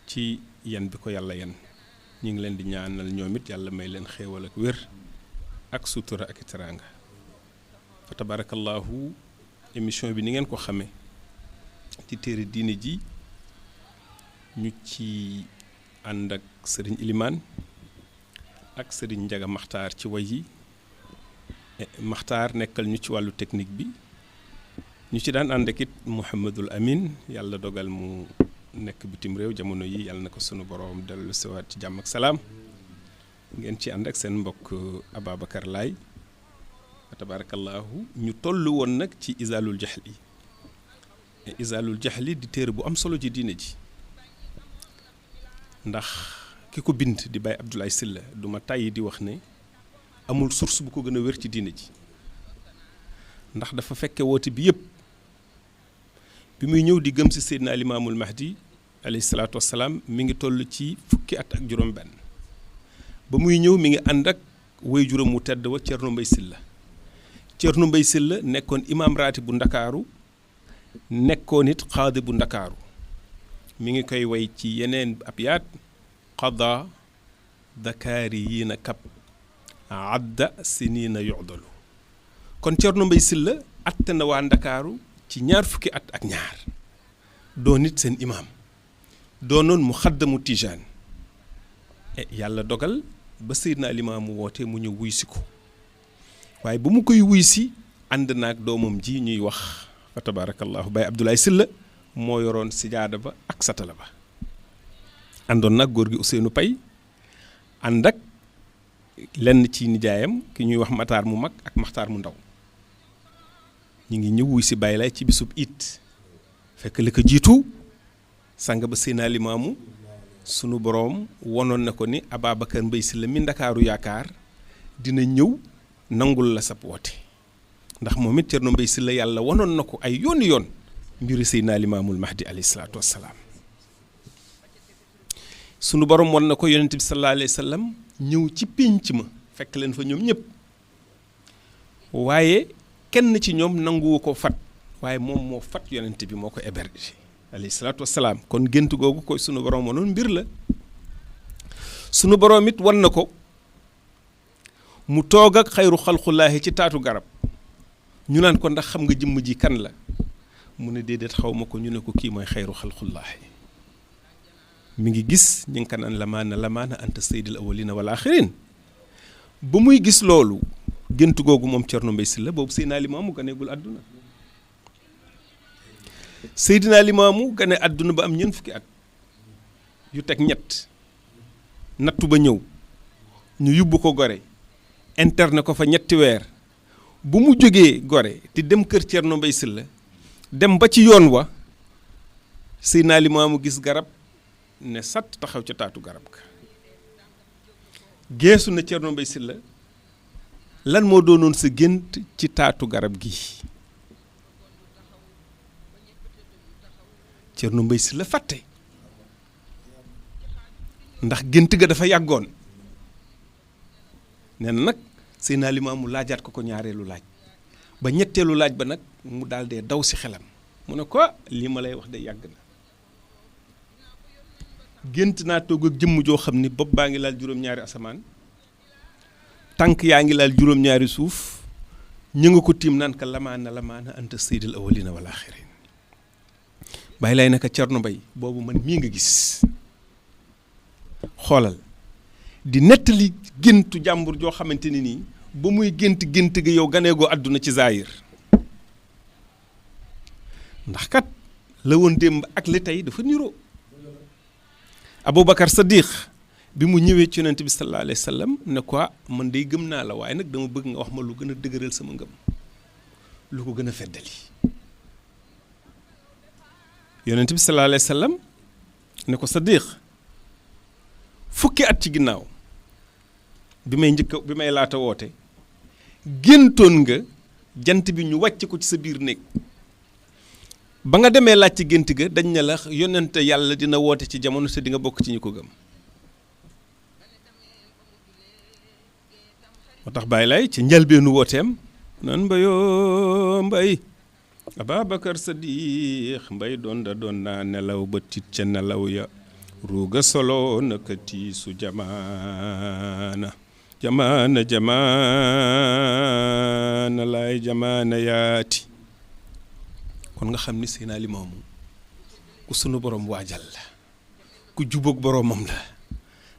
ci yan bi ko yàlla yan. ñu ngi leen di ñaanal ñoom it yàlla may leen xéewal ak wér ak sutura ak teraanga. fa tabarakallahu émission bi ni ngeen ko xamee ci téere diine ji, ñu ci ànd ak sëriñ Ilimaan ak sëriñ Njaga Maxtaar ci way yi. Maxtaar nekkal ñu ci wàllu technique bi. ñu ci daan ànd ak it Mouhamadul Amin, yàlla dogal mu nekk bitim réew jamono yi. yàlla na ko sunu borom dellu siwaat ci jàmm ak salaam. ngeen ci ànd ak seen mbokk Ababacar Laay. fa tabarakallahu ñu toll woon nag ci Izaalul Jahli. Izaalul Jahli di téere bu am solo ci diine ji, ndax ki ko bind di Baye Abdoulaye Sylla du ma tàyyi di wax ne amul source bu ko gën a wér ci diine ji. ndax dafa fekke woote bi yëpp. bi muy ñëw di gëm si Seydina Limaamul Mahdi alayhi salaatu wassalaam mi ngi toll ci fukki at ak juróom benn. ba muy ñëw mi ngi ànd ak way juróom mu tedd wa Cerno Mbay Sylla. Cerno Mbay Sylla nekkoon imaam raati bu Ndakaaru, nekkoon it xaadi bu Ndakaaru. mi ngi koy way ci yeneen abyaat. qada dakaari yii na kab adda siniina yu'dalu. kon Cerno Mbay Sylla atte na waa Ndakaaru ci ñaar fukki at ak ñaar. doon nit seen imaam, doonoon mu xaddamu Tijaan. yàlla dogal ba Seydina Limaamu woote mu ñëw wuy si ko. waaye ba mu koy wuy si ànd naag doomam ji ñuy wax fa tabarakallahu Baye Abdoulaye Sylla moo yoroon sijaada ba ak satala ba. àndoon nag góor gi Ousseynou Pay ànd ak lenn ci nijaayam ki ñuy wax Mataar mu mag ak Maxtaar mu ndaw. ñu ngi ñëw wuy si Baye Laay ci bisub it. fekk li ko jiitu sang ba Seydina Limaamu sunu boroom wonoon na ko ni Ababacar Mbaye Sylla mi Ndakaaru yaakaar dina ñëw nangul la sab woote ndax moom it Thierno Mbaye Sylla yàlla wonoon na ko ay yooni yoon mbiri Seydina Limaamul Mahdi alayhi salaatu wassalaam sunu boroom won na ko yonent bi sallallahu alayhi wa sallam ñëw ci pénc ma fekk leen fa ñoom ñëpp waaye kenn ci ñoom nanguwu ko fat waaye moom moo fat yonent bi moo ko hébergé alayhi salaatu wassalaam kon gént googu koy sunu boroom wanoon mbir la sunu boroom it wan na ko mu toog ak xayru xalqullaahi ci taatu garab ñu naan ko ndax xam nga jëmm ji kan la mu ne déedéet xaw ma ko ñu ne ko kii mooy xayru xalqullaahi mi ngi gis ñu ngi ko naan lamaana anta sayyidil awwalina wal axirin ba muy gis loolu gént googu moom Thierno Mbaye Sylla boobu Seydina Limaamu ganeegul àdduna Seydina Limaamu gane àdduna ba am ñeent fukki at yu teg ñett nattu ba ñëw ñu yóbbu ko Gore interne ko fa ñetti weer bu mu jógee Gore di dem kër Thierno Mbaye Sylla dem ba ci yoon wa Seydina Limaamu gis garab ne sat taxaw ca taatu garab ka geesu na Thierno Mbaye Sylla lan moo doonoon sa gént ci taatu garab gi Thierno Mbaye Sylla fàtte ndax gént ga dafa yàggoon nee na nag Seydina Limaamu laajaat ko ñaareelu laaj ba ñetteelu laaj ba nag mu daal dee daw si xelam mu ne ko lii ma lay wax de yàgg na gént naa toog ak jëmm joo xam ni bopp baa ngi laal juróom-ñaari asamaan tànk yaa ngi laal juróom-ñaari suuf ñu nga ko tiim naan ka lamaana anta sayyidil awwalina wal axirin bàyyi lay naka Thierno Mbaye boobu man mii nga gis xoolal di nettali géntu jàmbur joo xamante ni nii ba muy gént gi yow ganeegoo àdduna ci zaayir ndax kat la woon démb ak li tey dafa niroo Aboubacar Sadiq bi mu ñëwee ci yonent bi sallallahu alayhi wa sallam ne quoi man day gëm naa la waaye nag dama bëgg nga wax ma lu gën a dëgëral sama ngëm lu ko gën a feddali yonent bi sallallahu alayhi wa sallam ne ko Sadiq fukki at ci ginnaaw bi may laata woote géntoon nga jant bi ñu wàcc ko ci sa biir néeg ba nga demee laaj ci gént ga dañ ne la yonente yàlla dina woote ci jamono te di nga bokk ci ñu ko gëm moo tax bàyyi lay ci njëlbeenu wooteem nan mbayoo mbay Ababacar Sadiq mbay doon naa nelaw ba tiit ca nelaw ya ruuga solo naka tiisu jamaana laay jamaana yaati kon nga xam ni Seydina Limaamu ku sunu borom waajal la ku jubóog boromam la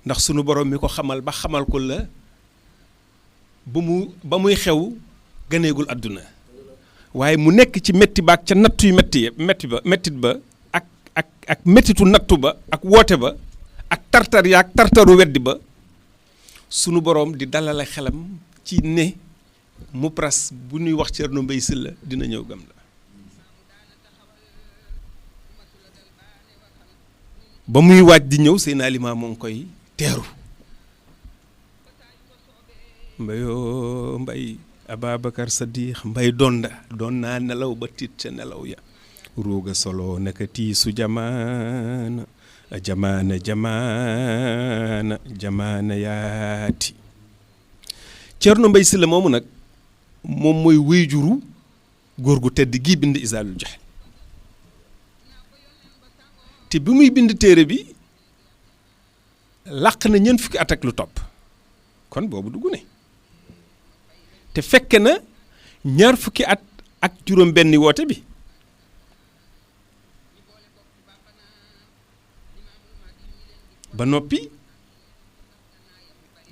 ndax sunu borom mi ko xamal ba xamal ko la ba muy xew ganeegul àdduna waaye mu nekk ci metti ba ak ca nattu yu mettit ba ak mettitu nattu ba ak woote ba ak tartar ya ak tartaru weddi ba sunu borom di dalale xelam ci ne mu pras bu ñuy wax Thierno Mbaye Sylla dina ñëw gam la ba muy waaj di ñëw Seydina Limaamu moo ngi koy teeru mbayoo mbay Ababacar Sadiq mbay doon naa nelaw ba tiit ca nelaw ya ruuga solo naka tiisu jamaana yaati Thierno Mbaye Sylla moomu nag moom mooy wéyjuru góor gu tedd gii bind Izaalul Jahl te bi muy bind téere bi làq na ñeent fukki at ak lu topp kon boobu dugg ne te fekke na ñaar fukki at ak juróom benni woote bi ba noppi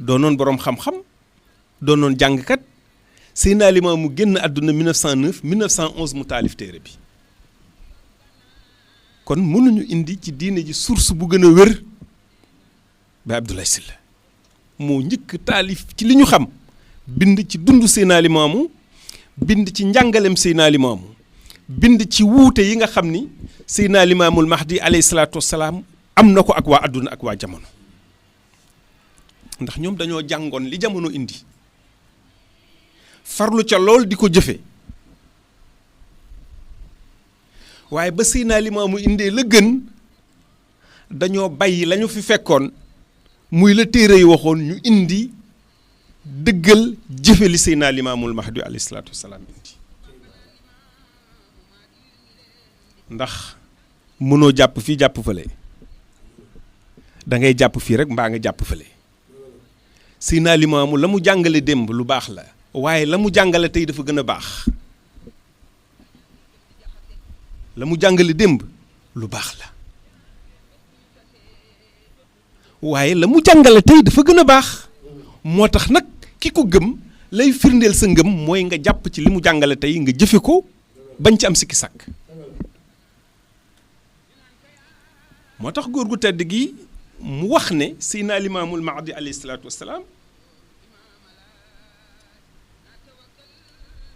doonoon boroom xam-xam doonoon jàngkat Seydina Limaamu génn àdduna 1911 mu taalif téere bi kon mënuñu indi ci diine ji source bu gën a wér ba Abdoulaye Sylla moo njëkk taalif ci li ñu xam bind ci dund Seydina Limaamu bind ci njàngalem Seydina Limaamu bind ci wuute yi nga xam ni Seydina Limaamul Mahdi alayhi salaatu wassalaam am na ko ak waa àdduna ak waa jamono ndax ñoom dañoo jàngoon li jamono indi farlu ca lool di ko jëfe waaye ba Seydina Limaamu indee la gën dañoo bàyyi lañu fi fekkoon muy la téere yi waxoon ñu indi dëggal jëfe li Seydina Limaamul Mahdi alayhi salaatu wasalaam indi ndax mënoo jàpp fii jàpp fële da ngay jàpp fii rek mbaa nga jàpp fële Seydina Limaamu la mu jàngale démb lu baax la waaye la mu jàngale tey dafa gën a baax la mu jàngale démb lu baax la waaye la mu jàngale tey dafa gën a baax moo tax nag ki ko gëm lay firndeel sa ngëm mooy nga jàpp ci li mu jàngale tey nga jëfe ko bañ ci am sikki sàkk moo tax góor gu tedd gi mu wax ne Seydina Limaamul Mahdi alayhi salaatu wassalaam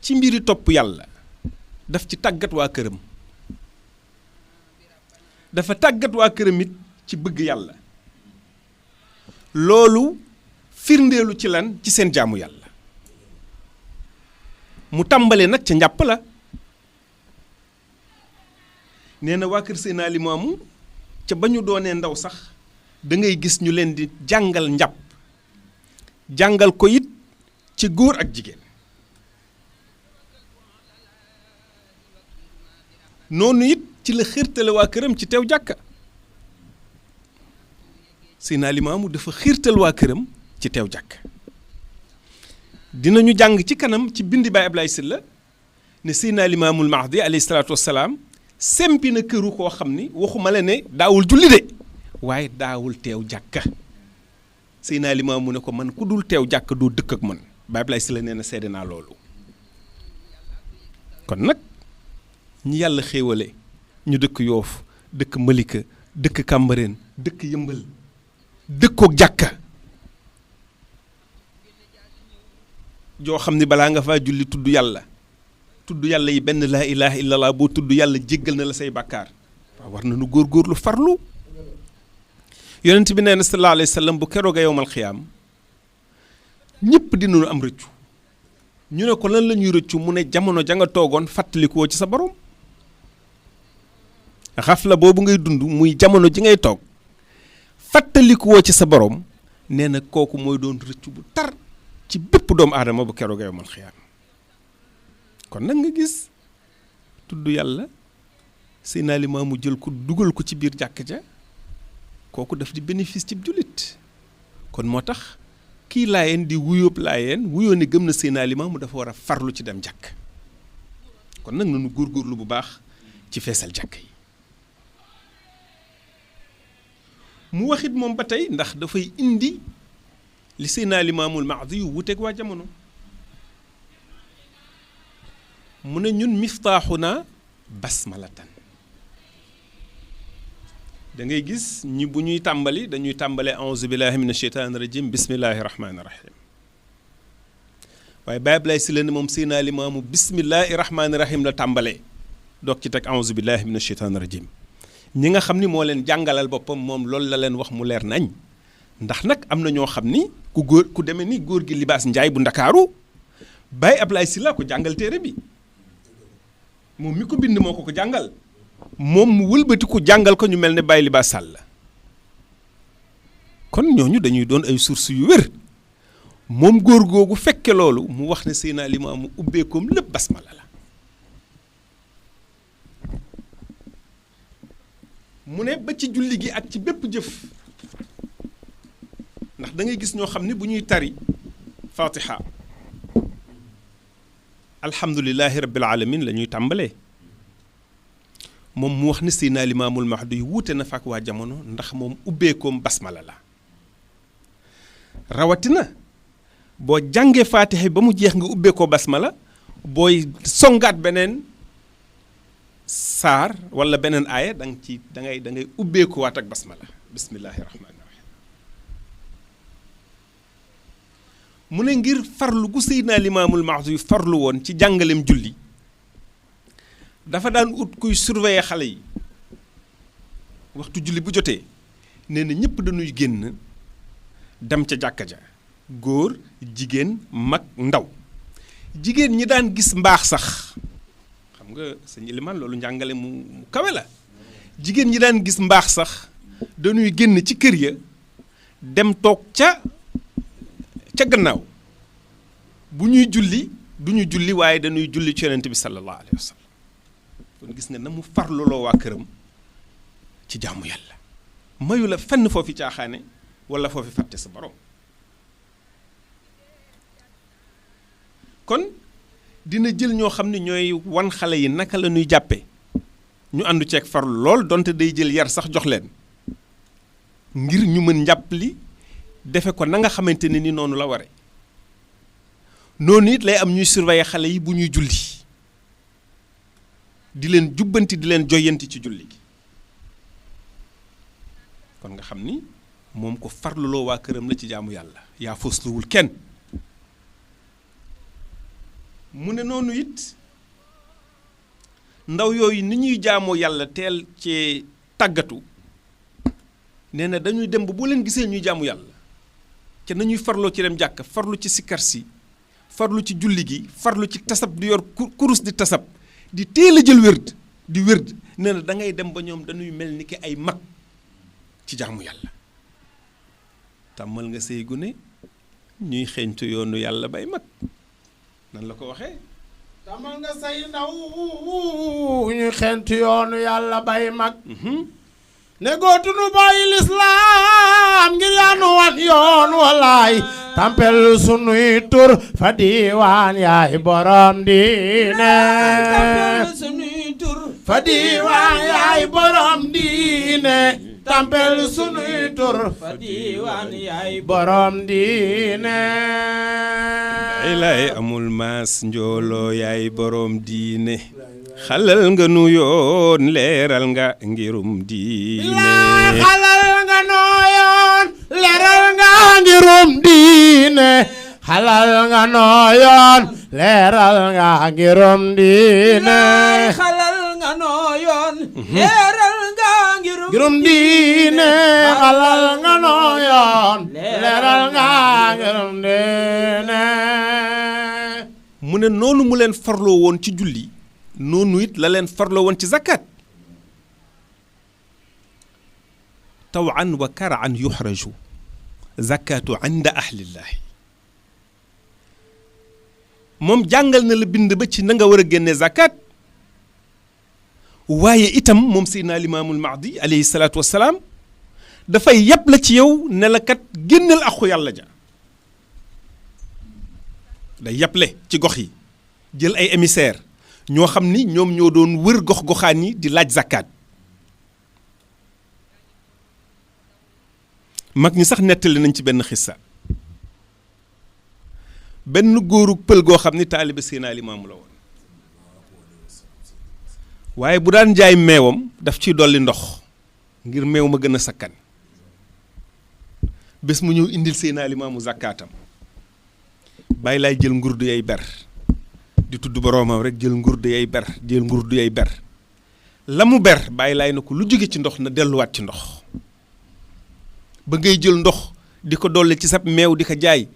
ci mbiri topp yàlla daf ci tàggat waa këram dafa tàggat waa këram it ci bëgg yàlla loolu firndeelu ci lan ci seen jaamu yàlla mu tàmbale nag ca njàpp la nee na waa kër Seydina Limaamu ca ba ñu doonee ndaw sax da ngay gis ñu leen di jàngal njàpp jàngal ko it ci góor ak jigéen noonu it ci la xiirtale waa këram ci teew jàkka Seydina Limaamu dafa xiirtal waa këram ci teew jàkka dinañu jàng ci kanam ci bindi Baay Ablaye Sylla ne Seydina Limaamul Mahdi alayhi salaatu wassalaam sempi na këru koo xam ni waxuma la ne daawul julli de waaye daawul teew jàkka Seydina Limaamu ne ko man ku dul teew jàkka doo dëkk ak man Baay Ablaye Sylla nee na seede naa loolu kon nag ñi yàlla xéewale ñu dëkk Yoof dëkk Malika dëkk Kàmbareen dëkk Yëmbal dëkkook jàkka joo xam ni balaa nga faa julli tudd yàlla yi benn laa ilaha illallah boo tudd yàlla jéggal na la say bàkkaar waaw war na nu góorgóorlu farlu yonent bi nee na sallallahu alayhi wa sallam bu keroog a yowmal xiyaam ñëpp dinañu am rëccu ñu ne ko lan la ñuy rëccu mu ne jamono ja nga toogoon fàttalikoo ci sa borom xafla boobu ngay dund muy jamono ji ngay toog fàttalikoo ci sa borom nee na kooku mooy doon rëccu bu tar ci bépp doomu aadama bu keroog a yowmal xiyaam kon nag nga gis tudd yàlla Seydina Limaamu jël ko dugal ko ci biir jàkk ja kooku daf di bénéfice ci jullit kon moo tax kii laayeen di wuyóob laayeen wuyoo ne gëm na Seydina Limaamu dafa war a farlu ci dem jàkk kon nag nañu góorgóorlu bu baax ci feesal jàkk yi mu waxit moom ba tey ndax dafay indi li Seydina Limaamul Mahdi yu wuteeg waa jamono mu ne ñun miftaaxuna basmalatan da ngay gis ñi bu ñuy tàmbali dañuy tàmbale auzu billahi min asheytaani rajim bismillahi rahmaani rahim waaye Baay Ablaye Sylla ne moom Seydina Limaamu bismillahi rahmaani rahim la tàmbalee doog ci teg auzu billahi min asheytaani rajim ñi nga xam ni moo leen jàngalal boppam moom loolu la leen wax mu leer nañ ndax nag am na ñoo xam ni ku demee ni góor gi Libaas Njaay bu Ndakaaru Baay Ablaye Sylla ko jàngal téere bi moom mi ko bind moo ko jàngal moom mu wëlbati ko jàngal ko ñu mel ne Baay Libaas Sàll kon ñooñu dañuy doon ay source yu wér moom góor googu fekke loolu mu wax ne Seydina Limaamu ubbeekoom lépp basmala la mu ne ba ci julli gi ak ci bépp jëf ndax da ngay gis ñoo xam ne bu ñuy tari fatiha alhamdulilahi rabbil alamin la ñuy tàmbalee moom mu wax ne Seydina Limaamul Mahdi yu wuute na fa ak waa jamono ndax moom ubbeekoom basmala la rawatina boo jàngee fatiha ba mu jeex nga ubbeekoo basmala booy songaat beneen saar wala beneen aaya da ngay ubbeekoo waat ak basmala bismillahi rahmaani rahim mu ne ngir farlu gu Seydina Limaamul Mahdi yu farlu woon ci jàngaleem julli dafa daan ut kuy surveiller xale yi waxtu julli bu jotee nee na ñëpp dañuy génn dem ca jàkka ja góor jigéen mag ndaw jigéen ñi daan gis mbaax sax xam nga sëñ Ilimaan loolu njàngale mu kawe la jigéen ñi daan gis mbaax sax dañuy génn ci kër ya dem toog ca gannaaw bu ñuy julli du ñu julli waaye dañuy julli ci yonent bi sallallahu alayhi wa sallam kon gis nga na mu farluloo waa këram ci jaamu yàlla mayu la fenn foofi caaxaane wala foofi fàtte sa borom kon dina jël ñoo xam ne ñooy wan xale yi naka la ñuy jàppe ñu àndu ceeg farlu lool donte day jël yar sax jox leen ngir ñu mën njàpp li defe ko na nga xamante ne ni noonu la ware noonu it lay am ñuy surveiller xale yi bu ñuy julli di leen jubbanti di leen joyanti ci julli gi kon nga xam ni moom ko farluloo waa këram la ci jaamu yàlla yaa fosluwul kenn mu ne noonu it ndaw yooyu ni ñuy jaamoo yàlla teel ci tàggatu nee na dañuy dem ba boo leen gisee ñuy jaamu yàlla ca nañuy farloo ci dem jàkk farlu ci sikkar si farlu ci julli gi farlu ci tasab di yor kurus di tasab di teel a jël wérd di wérd nee na da ngay dem ba ñoom dañuy mel ni ki ay mag ci jaamu yàlla tàmmal nga say gune ñuy xeeñtu yoonu yàlla bay mag nan la ko waxee tàmmal nga say ndaw ñuy xeeñtu yoonu yàlla bay mag ne gootunu bàyyi lislaam ngir yaanu wan yoon walaay tampel sunuy tur fa diiwaan yaay borom diine fa diiwaan yaay borom diine tampel sunuy tur fa diiwaan yaay borom diine ilay amul maas njooloo yaay borom diine xalal nga nu yoon leeral nga ngirum diine xalal nga noo yoon leeral nga ngirum diine xalal nga noo yoon leeral nga ngirum diine xalal nga noo yoon leeral nga ngirum diine xalal nga noo yoon leeral nga ngirum diine mu ne noonu mu leen farloo woon ci julli noonu it la leen farloo woon ci zakat tawan wa karaan yuxraju zakatu inda ahlillahi moom jàngal na la bind ba ci na nga war a génne zakat waaye itam moom Seydina Limaamul Mahdi alayhi salaatu wassalaam dafay yàpp la ci yow ne la kat génneel aqu yàlla ja day yàpple ci gox yi jël ay émissaire ñoo xam ni ñoom ñoo doon wër gox-goxaan yi di laaj zakat mag ñi sax nettali nañ ci benn xissa benn góoru pël goo xam ni taalibe Seydina Limaamu la woon waaye bu daan jaay meewam daf ciy dolli ndox ngir meew ma gën a sakkan bés mu ñëw indil Seydina Limaamu zakaatam bàyyi laay jël ngurdu yay ber di tudd boroomam rek jël ngurdu yay ber jël ngurdu yay ber la mu ber bàyyi laay na ko lu jóge ci ndox na delluwaat ci ndox ba ngay jël ndox di ko dolli ci sab meew di ko jaay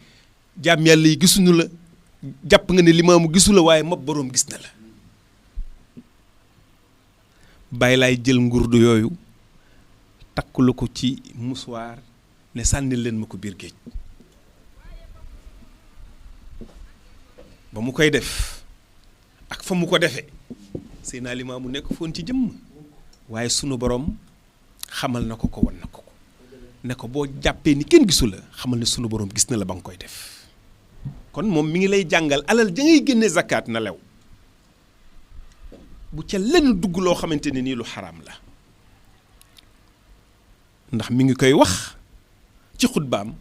jaam yàlla yi gisuñu la jàpp nga ne Limaamu gisu la waaye moom boroom gis na la bàyyi laay jël ngurdu yooyu takkulu ko ci musuwaar ne sànni leen ma ko biir géej ba mu koy def ak fa mu ko defee Seydina Limaamu nekk foon ci jëmm waaye sunu borom xamal na ko ko wan na ko ko ne ko boo jàppee ni kenn gisu la xamal ne sunu borom gis na la ba nga koy def kon moom mi ngi lay jàngal alal ja ngay génne zakat na lew bu ca lenn dugg loo xamante ne nii lu xaraam la ndax mi ngi koy wax ci xutbaam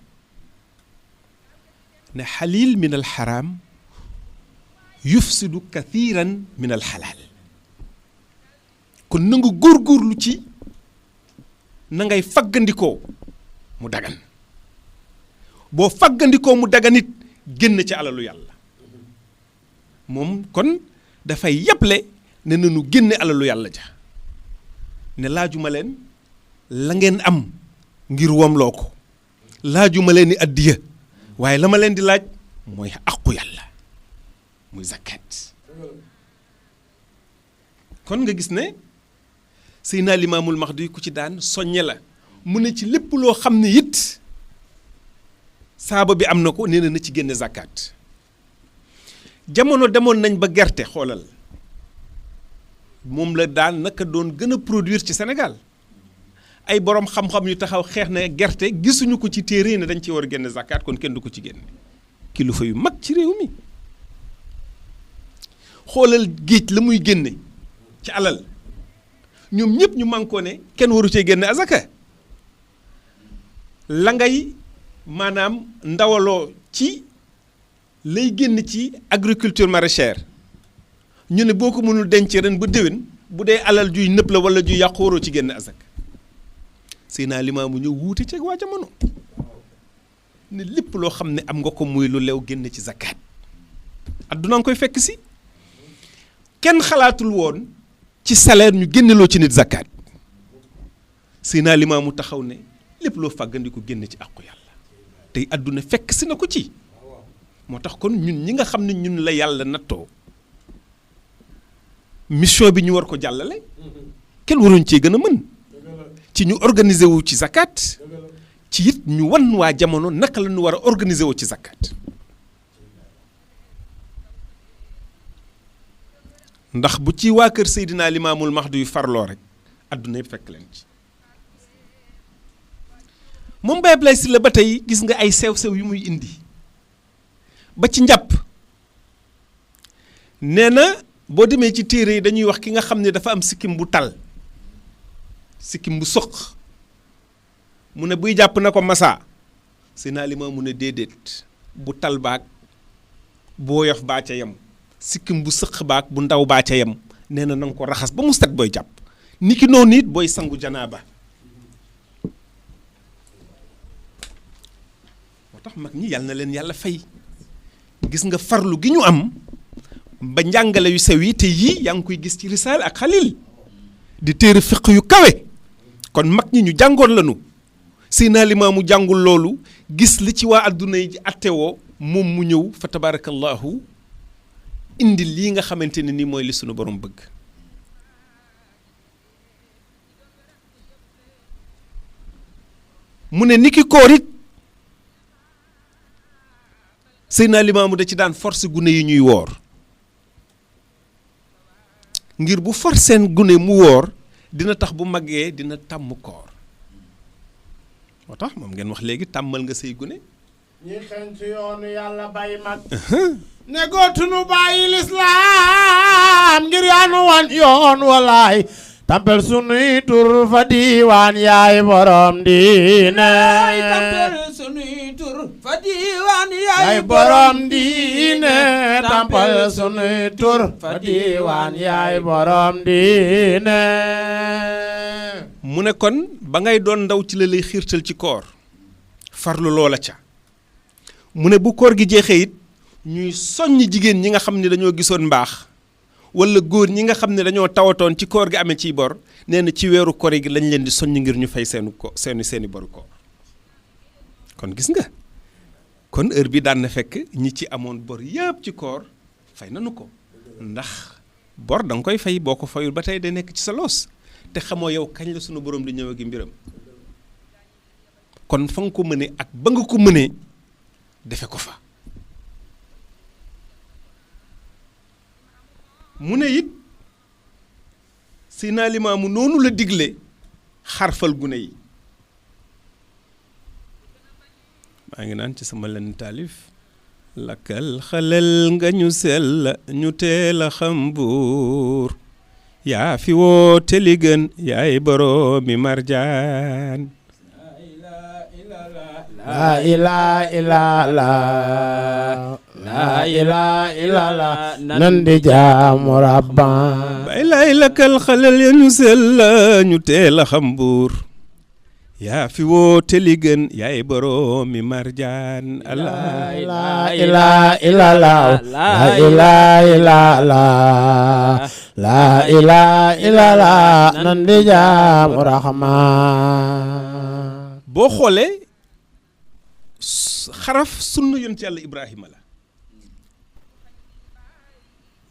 ne xalil min al xaraam yufsidu kathiran min al xalaal kon na nga góorgóorlu ci na ngay faggandikoo mu dagan boo faggandikoo mu dagan it génn ci alalu yàlla moom kon dafay yàpple ne nañu génne alalu yàlla ja ne laajuma leen la ngeen am ngir womloo ko laajuma leen ni addiya waaye la ma leen di laaj mooy aqu yàlla muy zakat. kon nga gis ne Seydina Limaamul Mahdi ku ci daan soññe la mu ne ci lépp loo xam ne it saaba bi am na ko nee na ci génne zakat. jamono demoon nañ ba gerte xoolal moom la daan naka doon gën a produire ci Sénégal ay borom xam-xam yu taxaw xeex na gerte gisuñu ko ci téere ne dañ ci war a génne zakat kon kenn du ko ci génne kilifa yu mag ci réew mi xoolal géej la muy génne ci alal ñoom ñëpp ñu mànkoo ne kenn waru cee génne azaka la ngay maanaam ndawaloo ci lay génn ci agriculture maraîchère ñu ne boo ko mënul denc ren ba déwén bu dee alal juy nëpp la wala juy yàqu waroo ci génne azaka Seydina Limaamu ñëw wuute ceeg waa jamono ne lépp loo xam ne am nga ko muy lu lew génn ci zakat adduna nga koy fekk si kenn xalaatul woon ci salaire ñu génneloo ci nit zakat Seydina Limaamu taxaw ne lépp loo fàggandiku génn ci àqu yàlla tey adduna fekk si na ko ci moo tax kon ñun ñi nga xam ne ñun la yàlla nattoo mission bi ñu war ko jàllale kenn waruñ cee gën a mën ci ñu organiser wu ci zakat ci it ñu wan waa jamono naka la ñu war a organiser wu ci zakat ndax bu ci waa kër Seydina Limaamul Mahdi yu farloo rek adduna yëpp fekk leen ci moom Baye Ablaye Sylla ba tey gis nga ay sew-sew yu muy indi ba ci njàpp nee na boo demee ci téere yi dañuy wax ki nga xam ne dafa am sikkim bu tal sikkim bu soq mu ne buy jàpp na ko masa Seydina Limaamu mu ne déedéet bu tal baag bu woyof baa ca yem sikkim bu sëq baag bu ndaw baa ca yem nee na nga ko raxas ba mu set booy jàpp ni ki noonu it booy sangu janaaba moo tax mag ñi yàlla na leen yàlla fay gis nga farlu gi ñu am ba njàngale yu sew yi te yii yaa ngi koy gis ci risaal ak xalil di téere fiq yu kawe kon mag ñi ñu jàngoon lañu Seydina Limaamu jàngul loolu gis li ci waa adduna yi attewoo moom mu ñëw fa tabarakallahu indi lii nga xamante ne ni mooy li sunu borom bëgg mu ne niki koor it Seydina Limaamu da ci daan force gune yi ñuy woor ngir bu forceen gune mu woor dina tax bu màggee dina tàmm koor moo tax moom ngeen wax léegi tàmmal nga say gune ñi xen ci yoonu yàlla bay mag ne gootunu bàyyi lislaam ngir yaanu wan yoon walaay tampel sunuy tur fa diiwaan yaay borom diine tampel sunuy tur fa diiwaan yaay borom diine tampel sunuy tur fa diiwaan yaay borom diine mu ne kon ba ngay doon ndaw ci la lay xiirtal ci koor farlu loola ca mu ne bu koor gi jeexee it ñuy soññ jigéen ñi nga xam ne dañoo gisoon mbaax wala góor ñi nga xam ne dañoo tawatoon ci koor gi amee ciy bor nee na ci weeru koor gi lañ leen di soññ ngir ñu fay seeni boru koor kon gis nga kon heure bi daan na fekk ñi ci amoon bor yëpp ci koor fay nanu ko ndax bor da nga koy fay boo ko fayul ba tey day nekk ci sa loos te xamoo yow kañ la sunu borom di ñëw ak mbiram kon fa nga ko mënee ak ba nga ko mënee defe ko fa mu ne it Seydina Limaamu noonu la digle xarfal gune yi maa ngi naan ci sama len taalif lakkal xalal nga ñu sell ñu teel a xam buur yaa fi woote li gën yaay boroomi marjaan laa ilaaha illallaah laa ilaaha illallaah nan di jaamu rabbaan bay lay lakkal xalal ya ñu sell ñu teel a xam buur yaa fi woote li gën yaay boroomi marjaan laa ilaaha illallaah laa ilaaha illallaah laa ilaaha illallaah nan di jaamu raxmaan boo xoolee xaraf sunna yonent yàlla Ibrahima la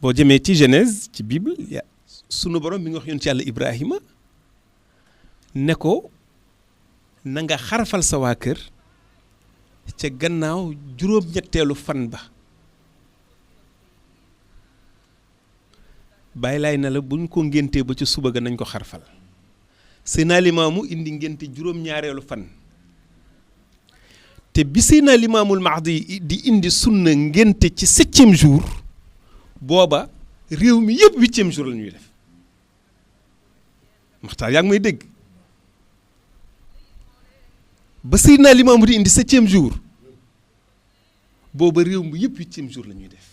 boo jëmee ci Genèse ci Bible sunu borom mi ngi wax yonent yàlla Ibrahima ne ko na nga xarafal sa waa kër ca gannaaw juróom-ñetteelu fan ba bàyyi laay na la buñ ko ngéntee ba ca suba ga nañ ko xarfal Seydina Limaamu indi ngénte juróom-ñaareelu fan te bi Seydina Limaamul Mahdi di indi sunna ngénte ci 7e jour booba réew mi yëpp 8e jour la ñuy def Maxtaar yaa ngi may dégg ba Seydina Limaamu di indi 7e jour booba réew mi yëpp 8e jour la ñuy def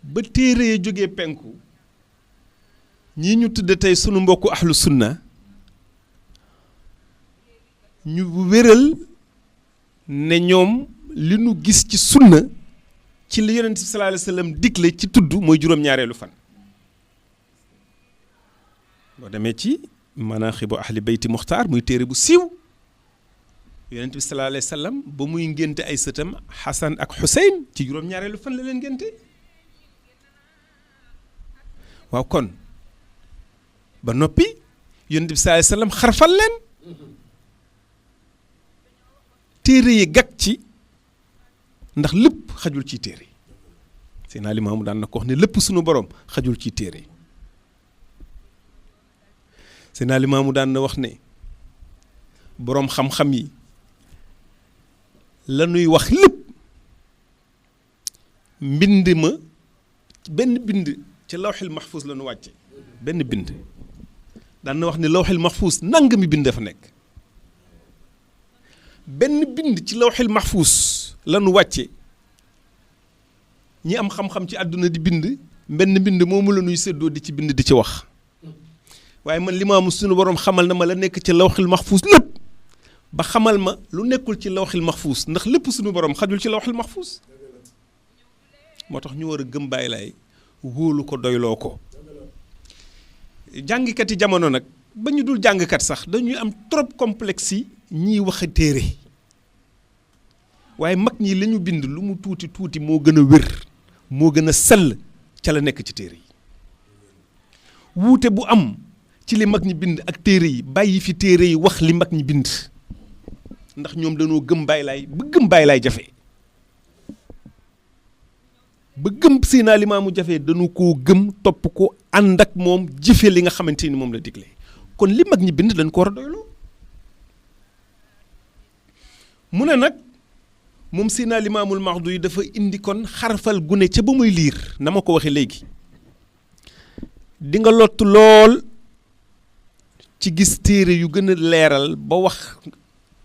ba téere ya jógee penku ñii ñu tudd tey sunu mbokku ahlu sunna ñu wéral ne ñoom li nu gis ci sunna ci li yonent bi sallallahu alayhi wa sallam digle ci tudd mooy juróom-ñaareelu fan boo demee ci manaaxibu ahli beyti muxtaar muy téere bu siiw yonent bi sallallahu alayhi wa sallam ba muy ngénte ay sëtam Xasan ak Xuseyn ci juróom-ñaareelu fan la leen ngénte waaw kon ba noppi yonent bi sallallahu alayhi wa sallam xarfal leen téere yi gàkk ci ndax lépp xajul ci téere Seydina Limaamu daan na ko wax ne lépp sunu borom xajul ci téere Seydina Limaamu daan na wax ne boroom xam-xam yi la ñuy wax lépp mbind ma benn bind ci lawxil mahfuus la ñu wàcce benn bind daan na wax ne lawxil mahfuus nangami bind dafa nekk benn bind ci lawxil mahfuus la ñu wàcce ñi am xam-xam ci àdduna di bind benn bind moomu la ñuy séddoo di ci bind di ci wax waaye man Limaamu sunu borom xamal na ma la nekk ci lawxil mahfuus lépp ba xamal ma lu nekkul ci lawxil mahfuus ndax lépp sunu borom xajul ci lawxil mahfuus moo tax ñu war a gëm Baay Laay wóolu ko doyloo ko jàngkat yi jamono nag ba ñu dul jàngkat sax dañuy am trop complexe yi ñiy wax téere waaye mag ñi la ñu bind lu mu tuuti tuuti moo gën a wér moo gën a sell ca la nekk ci téere yi wuute bu am ci li mag ñi bind ak téere yi bàyyi fi téere yi wax li mag ñi bind ndax ñoom dañoo gëm Baay Laay ba gëm Baay Laay jafe ba gëm Seydina Limaamu jafe dañu koo gëm topp ko ànd ak moom jëfe li nga xamante ni moom la digle kon li mag ñi bind dañ ko war a doyloo mu ne nag moom Seydina Limaamul Mahdi dafa indi kon xarfal gune ca ba muy liir na ma ko waxee léegi di nga lott lool ci gis téere yu gën a leeral ba wax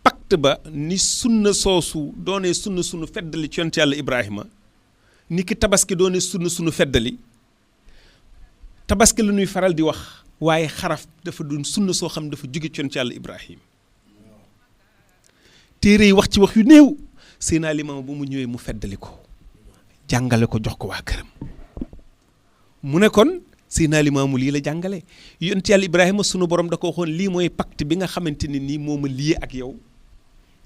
pacte ba ni sunna soosu doonee sunna sunu feddali ci yonent yàlla Ibrahima ni ki tabaski doone sunu feddali tabaski la ñuy faral di wax waaye xaraf dafa doon sunna soo xam dafa jóge ci yonent yàlla Ibrahim téere yi wax ci wax yu néew Seydina Limaamu ba mu ñëwee mu feddali ko jàngale ko jox ko waa këram mu ne kon Seydina Limaamu lii la jàngale yonent yàlla Ibrahima sunu borom da ko waxoon lii mooy pacte bi nga xamante ne nii moo ma lié ak yow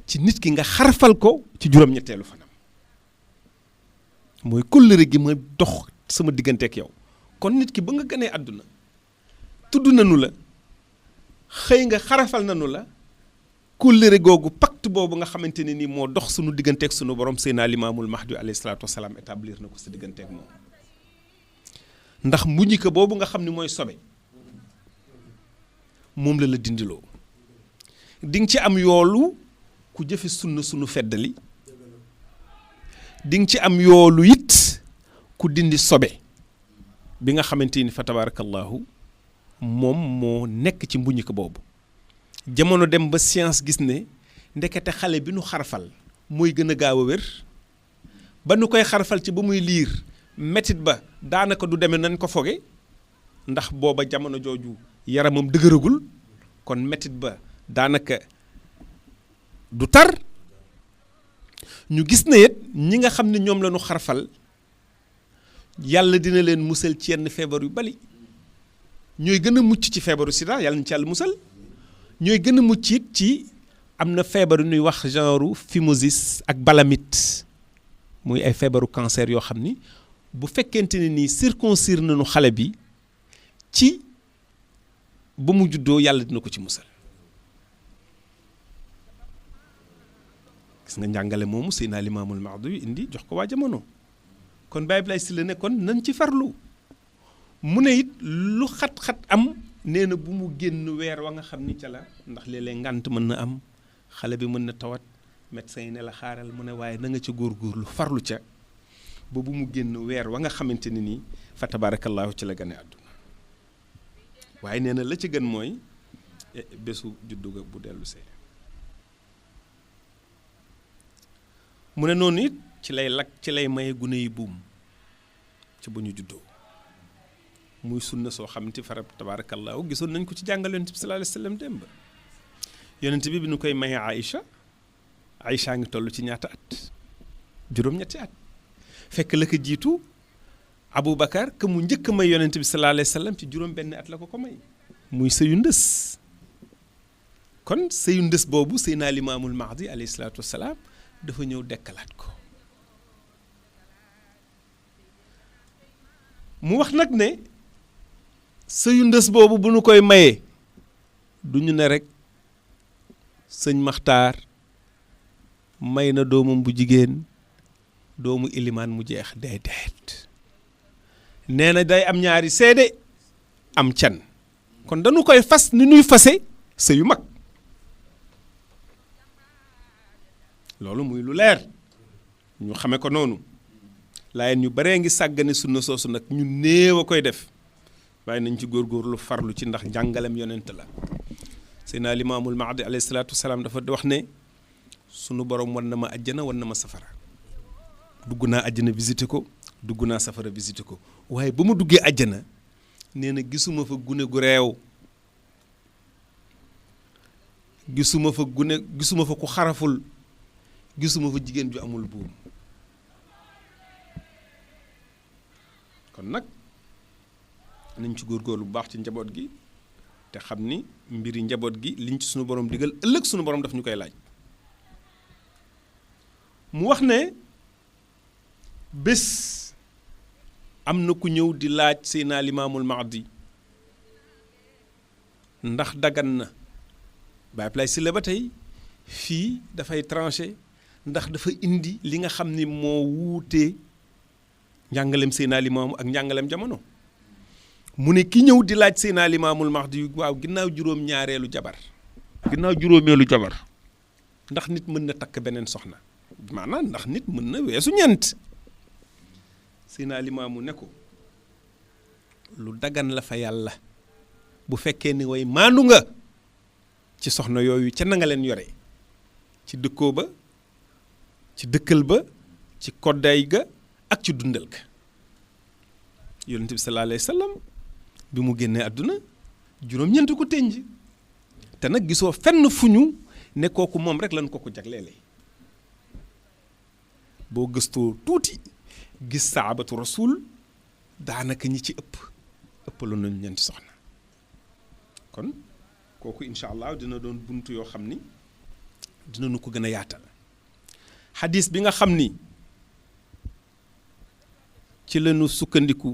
ci nit ki nga xarfal ko ci juróom-ñetteelu fanam mooy kóllëre gi ma dox sama diggante ak yow kon nit ki ba nga gënee àdduna tudd nanu la xëy nga xarafal nanu la kóllëre googu pacte boobu nga xamante ne nii moo dox sunu diggante ak sunu borom Seydina Limaamul Mahdi alayhi salaatu wasalaam établir na ko sa diggante ak moom ndax mujj ko boobu nga xam ne mooy sobe moom la dindiloo di nga ci am yoolu ku jëfe sunna sunu feddali di nga ci am yoolu it ku dindi sobe bi nga xamante ni fa tabarakallahu moom moo nekk ci mbuñu ko boobu jamono dem ba science gis ne ndekete xale bi nu xarfal mooy gën a gaaw a wér ba nu koy xarfal ci ba muy liir metit ba daanaka du demee nañ ko foge ndax booba jamono jooju yaramam dëgëragul kon metit ba daanaka du tar ñu gis na it ñi nga xam ne ñoom la ñu xarfal yàlla dina leen musal ci yenn feebar yu bari ñooy gën a mucc ci feebaru sida yàlla ñu ci yàlla musal ñooy gën a mucc it ci am na feebar yu ñuy wax genre phimosis ak balamite muy ay feebaru cancer yoo xam ni bu fekkente ne nii circoncire nañu xale bi ci ba mu juddoo yàlla dina ko ci musal gis nga njàngale moomu Seydina Limaamul Mahdi yu indi jox ko waa jamono kon Baye Abdoulaye Sylla ne kon nañ ci farlu mu ne it lu xat-xat am nee na bu mu génn weer wa nga xam ni ca la ndax léeg-léeg ngànt mën na am xale bi mën na tawat médecin yi ne la xaaral mu ne waaye na nga ca góorgóorlu farlu ca ba bu mu génn weer wa nga xamante ne nii fa tabaarakallaahu ci la gane àdduna waaye nee na la ci gën mooy bésu juddu ga bu dellu see mu ne noonu it ci lay maye gune yi buum ci bu ñu juddoo muy sunna soo xamante farab tabaarakallaahu gisoon nañ ko ci jàngal yonent bi sallallaahu alayhi wa sallam démb yonent bi nu koy maye Aïcha ngi toll ci ñaata at juróom-ñetti at fekk la ko jiitu Aboubacar que mu njëkk may yonent bi sallallaahu alayhi wa sallam ci juróom-benn at la ko may muy sëyu ndës kon sëyu ndës boobu Seydina Limaamul Mahdi alayhi salaatu wa salaam dafa ñëw dekkalaat ko mu wax nag ne sëyu ndës boobu bu nu koy mayee du ñu ne rek sëñ Maxtaar may na doomam bu jigéen doomu ilimaan mu jeex déedéet nee na day am ñaari seede am can kon dañu koy fas ni nuy fase sëyu mag loolu muy lu leer ñu xame ko noonu laayeen ñu baree ngi sàggane sunna soosu nag ñu néew a koy def waaye nañ ci góorgóorlu farlu ci ndax njàngalem yonent la Seydina Limaamul Mahdi alayhi salaatu wasalaam dafa wax ne sunu borom wan na ma àjjana wan na ma safara dugg naa àjjana visité ko dugg naa safara visité ko waaye ba mu duggee àjjana nee na gisuma fa gune gu reew gisuma fa ku xaraful gisuma fa jigéen ju amul buum kon nag nañ ci góorgóorlu bu baax ci njaboot gi te xam ni mbiri njaboot gi liñ ci sunu borom digal ëllëg sunu borom daf ñu koy laaj mu wax ne bés am na ku ñëw di laaj Seydina Limaamul Mahdi ndax dagan na Baye Abdoulaye Sylla ba tey fii dafay tranché ndax dafa indi li nga xam ni moo wuutee njàngalem Seydina Limaamu ak njàngalem jamono mu ne ki ñëw di laaj Seydina Limaamul Mahdi waaw ginnaaw juróomeelu jabar ndax nit mën na takk beneen soxna maanaam ndax nit mën na weesu ñeent Seydina Limaamu ne ko lu dagan la fa yàlla bu fekkee ni way maandu nga ci soxna yooyu ca na nga leen yore ci dëkkoo ba ci dëkkal ba ci koddaay ga ak ci dundal ga yonent bi sallallaahu alayhi wa sallam bi mu génnee àdduna juróom-ñeent ko tënj te nag gisoo fenn fu ñu ne kooku moom rek lañ ko jagleele boo gëstoo tuuti gis saabatu rasul daanaka ñi ci ëppaloon nañu ñeenti soxna kon kooku incha allah dina doon buntu yoo xam ni dinañu ko gën a yaatal xadis bi nga xam ni ci lañu sukkandiku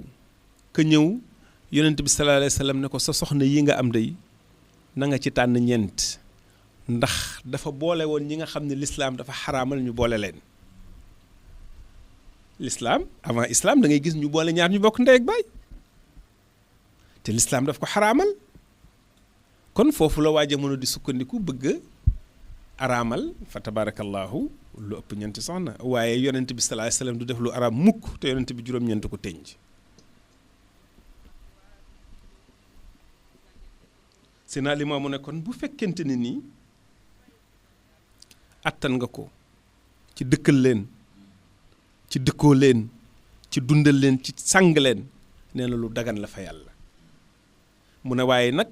ka ñëw yonent bi sallallaahu alayhi wa sallam ne ko sa soxna yi nga am day na nga ci tànn ñeent ndax dafa boole woon ñi nga xam ne lislaam dafa xaraamal ñu boole leen l'islam avant islam da ngay gis ñu boole ñaar ñu bokk ndey ak baay te l'islam daf ko xaraamal kon foofu la waa jamono di sukkandiku bëgg araamal fa tabarakallahu lu ëpp ñeenti soxna waaye yonent bi sallallahu alayhi wasallam du def lu araam mukk te yonent bi juróom-ñeent ko tënj Seydina Limaamu ne kon bu fekkente ne nii attan nga ko ci dëkkal leen ci dëkkoo leen ci dundal leen ci sàng leen nee na lu dagan la fa yàlla mu ne waaye nag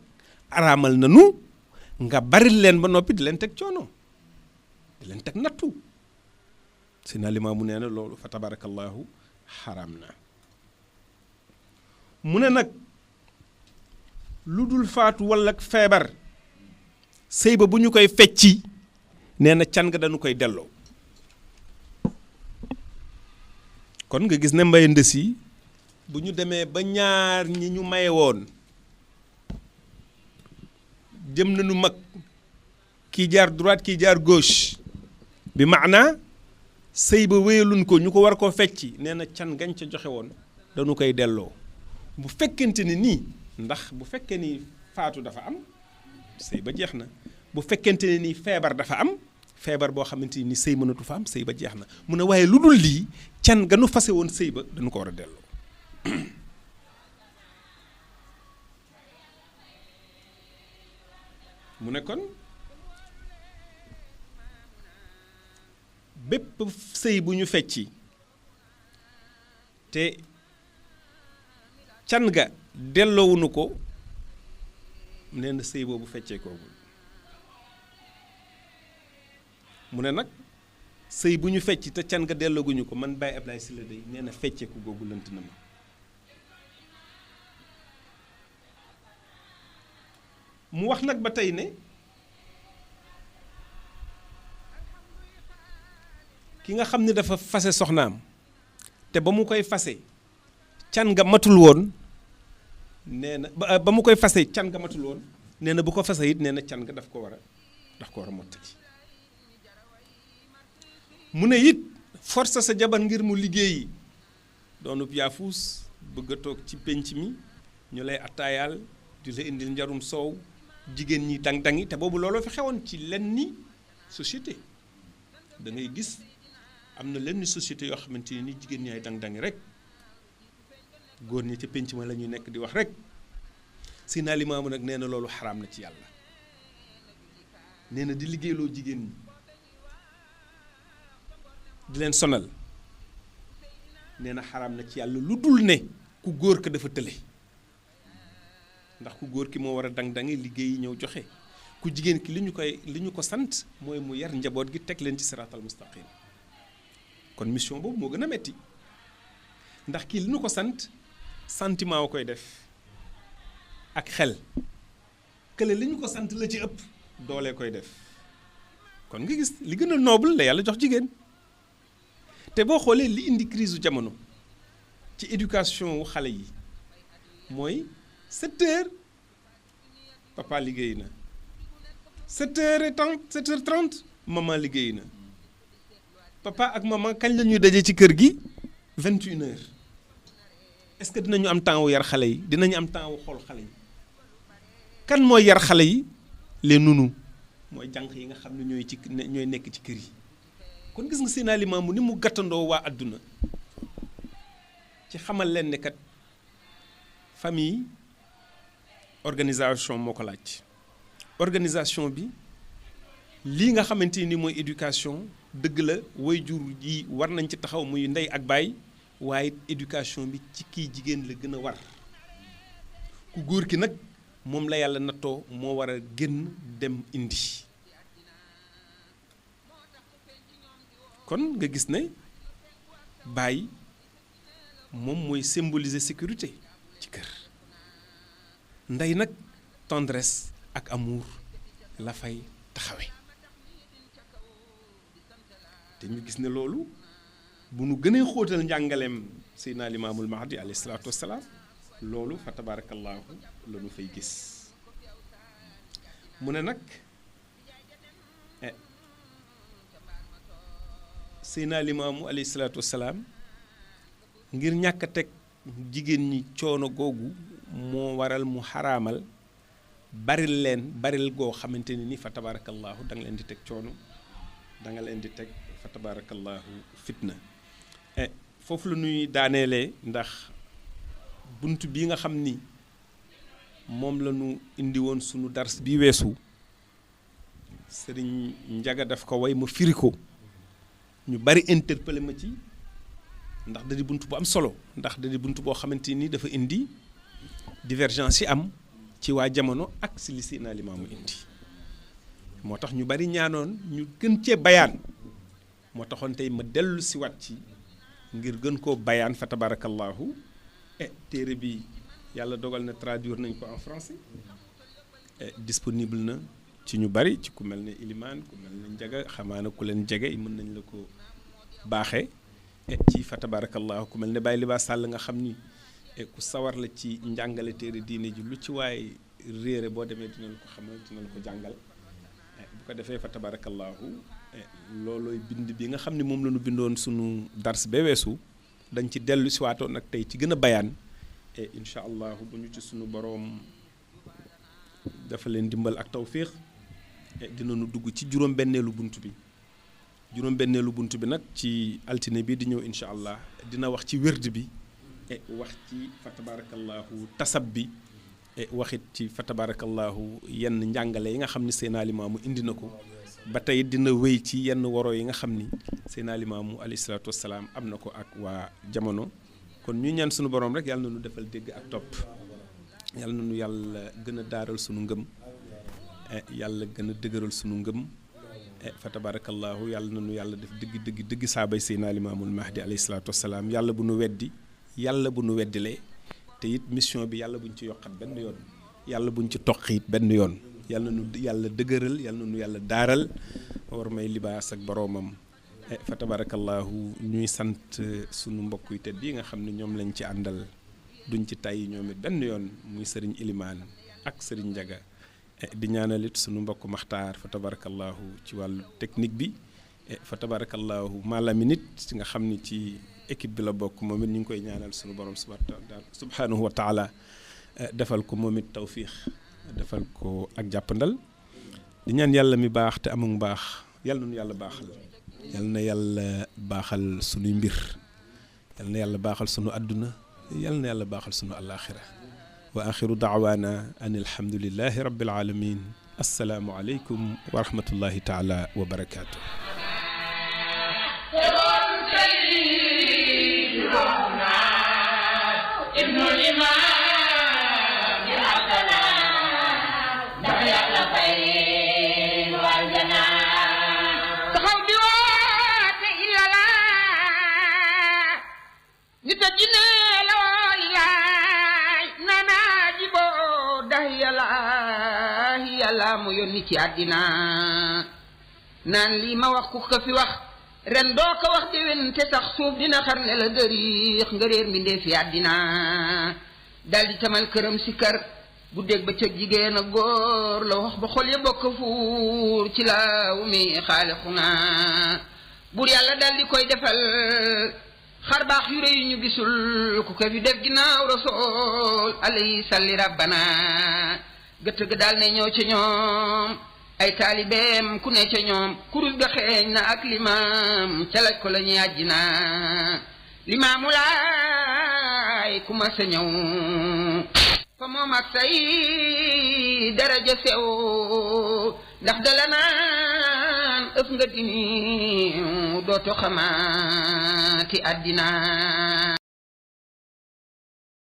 araamal nanu nga baril leen ba noppi di leen teg coono di leen teg nattu Seydina Limaamu nee na loolu fa tabarakallahu xaraam na mu ne nag lu dul faatu walla feebar sëy ba bu ñu koy fecci nee na can nga dañu koy delloo. kon nga gis ne mbay ndës yi bu ñu demee ba ñaar ñi ñu maye woon jëm nañu mag kii jaar droite kii jaar gauche bi maanaa sëy ba wéyaluñ ko ñu ko war koo fecci nee na can gañ ca joxe woon dañu koy delloo. bu fekkente ni nii ndax bu fekkee ni faatu dafa am sëy ba jeex na bu fekkente ne nii feebar dafa am feebar boo xamante ni sëy mënatu fa am sëy ba jeex na mu ne waaye lu dul lii can ganu fase woon sëy ba dañu ko war a delloo. mu ne kon bépp sëy bu ñu fecci te can ga delloowuñu ko nee na sëy boobu feccee koogul. mu ne nag sëy bu ñu fecc te can ga dellooguñu ko man Baye Ablaye Sylla day nee na fecceeku googu lënt na ma. mu wax nag ba tey ne ki nga xam ne dafa fase soxnaam te ba mu koy fase can nga matul woon nee na ba mu koy fase can nga matul woon nee na bu ko fase it nee na can nga daf ko war a mottali. mu ne it force sa jabar ngir mu liggéeyi doonub yaafuus bëgg a toog ci pénc mi ñu lay attaayaal di la indil njarum soow jigéen ñi dang-dangi te boobu looloo fi xewoon ci lenni société da ngay gis am na lenn société yoo xamante ni jigéen ñi ay dang-dangi rek góor ñi ca pénc ma la ñuy nekk di wax rek Seydina Limaamu nag nee na loolu xaraam na ci yàlla nee na di liggéeyloo jigéen ñi di leen sonal nee na xaraam na ci yàlla lu dul ne ku góor ka dafa tële ndax ku góor ki moo war a dang-dangi liggéey ñëw joxe ku jigéen ki li ñu ko sant mooy mu yar njaboot gi teg leen ci siraatal mustaqim kon mission boobu moo gën a metti ndax kii li ñu ko sant sentiment wa koy def ak xel kële li ñu ko sant la ci ëpp doolee koy def kon nga gis li gën a noble la yàlla jox jigéen te boo xoolee li indi crise jamono ci éducation wu xale yi mooy 7 heures papa liggéey na 7h30 maman liggéey na papa ak maman kañ la ñuy daje ci kër gi 21h est-ce que dinañu am temps wu yar xale yi dinañu am temps wu xool xale yi kan mooy yar xale yi les nunu mooy jànq yi nga xam ne ñooy nekk ci kër yi kon gis nga Seydina Limaamu ni mu gàttandoo waa àdduna ci xamal leen ne kat famille organisation moo ko laaj organisation bi lii nga xamante ni mooy éducation dëgg la waajur yi war nañ ci taxaw muy ndey ak baay waaye éducation bi ci kii jigéen la gën a war ku góor ki nag moom la yàlla nattoo moo war a génn dem indi kon nga gis ne baay moom mooy symboliser sécurité ci kër ndey nag tendresse ak amour la fay taxawe te ñu gis ne loolu bu nu gënee xóotal njàngaleem Seydina Limaamul Mahdi alayhi salaatu wassalaam loolu fa tabaarakallaahu la nu fay gis mu ne nag Seydina Limaamu alayhi salaatu wassalaam ngir ñàkk a teg jigéen ñi coono googu moo waral mu xaraamal baril goo xamante ne ni fa tabaarakallaahu da nga leen di teg coono da nga leen di teg fa tabaarakallaahu fitna foofu la ñuy daaneelee ndax bunt bi nga xam ni moom la ñu indi woon sunu dars bi weesu sëriñ Njaga daf ko way ma firi ko ñu bari interpellé ma ci ndax da di bunt bu am solo ndax da di bunt boo xamante ni dafa indi divergence yi am ci waa jamono ak si li Seydina Limaamu indi moo tax ñu bari ñaanoon ñu gën cee bayaan moo taxoon tey ma dellu si wat ci ngir gën koo bayaan fa tabarakallahu téere bi yàlla dogal na traduire nañ ko en français disponible na ci ñu bari ci ku mel ne Ilimaan ku mel ne Njaga xamaana ku leen jege mën nañ la ko baaxee ci fa tabarakallahu ku mel ne Baye Libaas Sàll nga xam ni ku sawar la ci njàngale téere diine ji lu ci waaye réere boo demee dinañ ko xamal dinañ ko jàngal bu ko defee fa tabarakallahu loolooy bind bi nga xam ne moom la ñu bindoon sunu dars bee weesu dañ ci dellu si waatoon nag tey ci gën a bayaan incha allahu bu ñu ci sunu boroom dafa leen dimbal ak tawfiix dinañu dugg ci juróom-benneelu bunt bi juróom-benneelu bunt bi nag ci altine bi di ñëw incha allah dina wax ci wérd bi wax ci fa tabarakallahu tasab bi waxit ci fa tabarakallahu yenn njàngale yi nga xam ni Seydina Limaamu indi na ko ba tey dina wéy ci yenn woro yi nga xam ni Seydina Limaamu alayhi salaatu wassalaam am na ko ak waa jamono kon ñu ñaan sunu borom rek yàlla na nu defal dégg ak topp yàlla na nu yàlla gën a daaral sunu ngëm yàlla gën a dëgëral sunu ngëm fa tabarakallahu yàlla na nu yàlla def dëgg saabay Seydina Limaamul Mahdi alayhi salaatu wassalaam yàlla bu nu weddi yàlla bu nu weddilee te it mission bi yàlla buñ ci yokkat benn yoon yàlla buñ ci toqit benn yoon yàlla nu yàlla dëgëral yàlla nu yàlla daaral war may libaas ak boroomam fa tabarakallahu ñuy sant sunu mbokk yu tedd yi nga xam ne ñoom lañ ci àndal duñ ci tàyyi ñoom it benn yoon muy sëriñ Ilimaan ak sëriñ Njaga di ñaanal it sunu mbokk Maxtaar fa tabarakallahu ci wàllu technique bi fa tabarakallahu malami nit nga xam ni ci équipe bi la bokk moom it ñu ngi koy ñaanal sunu borom subhanahu wa taala defal ko moom it tawfiix defal ko ak jàppandal di ñaan yàlla mi baax te amul baax yàlla na nu yàlla baaxal yàlla na yàlla baaxal sunuy mbir yàlla na yàlla baaxal sunu àdduna yàlla na yàlla baaxal sunu àllaaxira wa axiru daawaana an alhamdulillahi rabbil alamin assalaamu aleykum wa rahmatullahi taala wa barakaatu. yàlla mu yónni ci àddina naan lii ma wax ku ko fi wax ren doo ko wax déwén te sax suuf dina xar ne la dëriix nga réer mi ndee fi àddina dal di tamal këram si kër guddeeg ba cëg jigéen a góor la wax ba xol ya bokk fuur ci laaw mi xaalixuna buur yàlla dal di koy defal xar baax yu rëy ñu gisul ku ko fi def ginnaaw rasool alayhi salli rabbana gëtt ga daal ne ñëw ca ñoom ay taalibeem ku ne ca ñoom kurus ga xeeñ na ak limaam ca laj ko la ñuy àjjina limaamu laay ku ma sa ñëw fa moom ak say daraja sew ndax dala naan ëf nga dini dooto xamaati àddina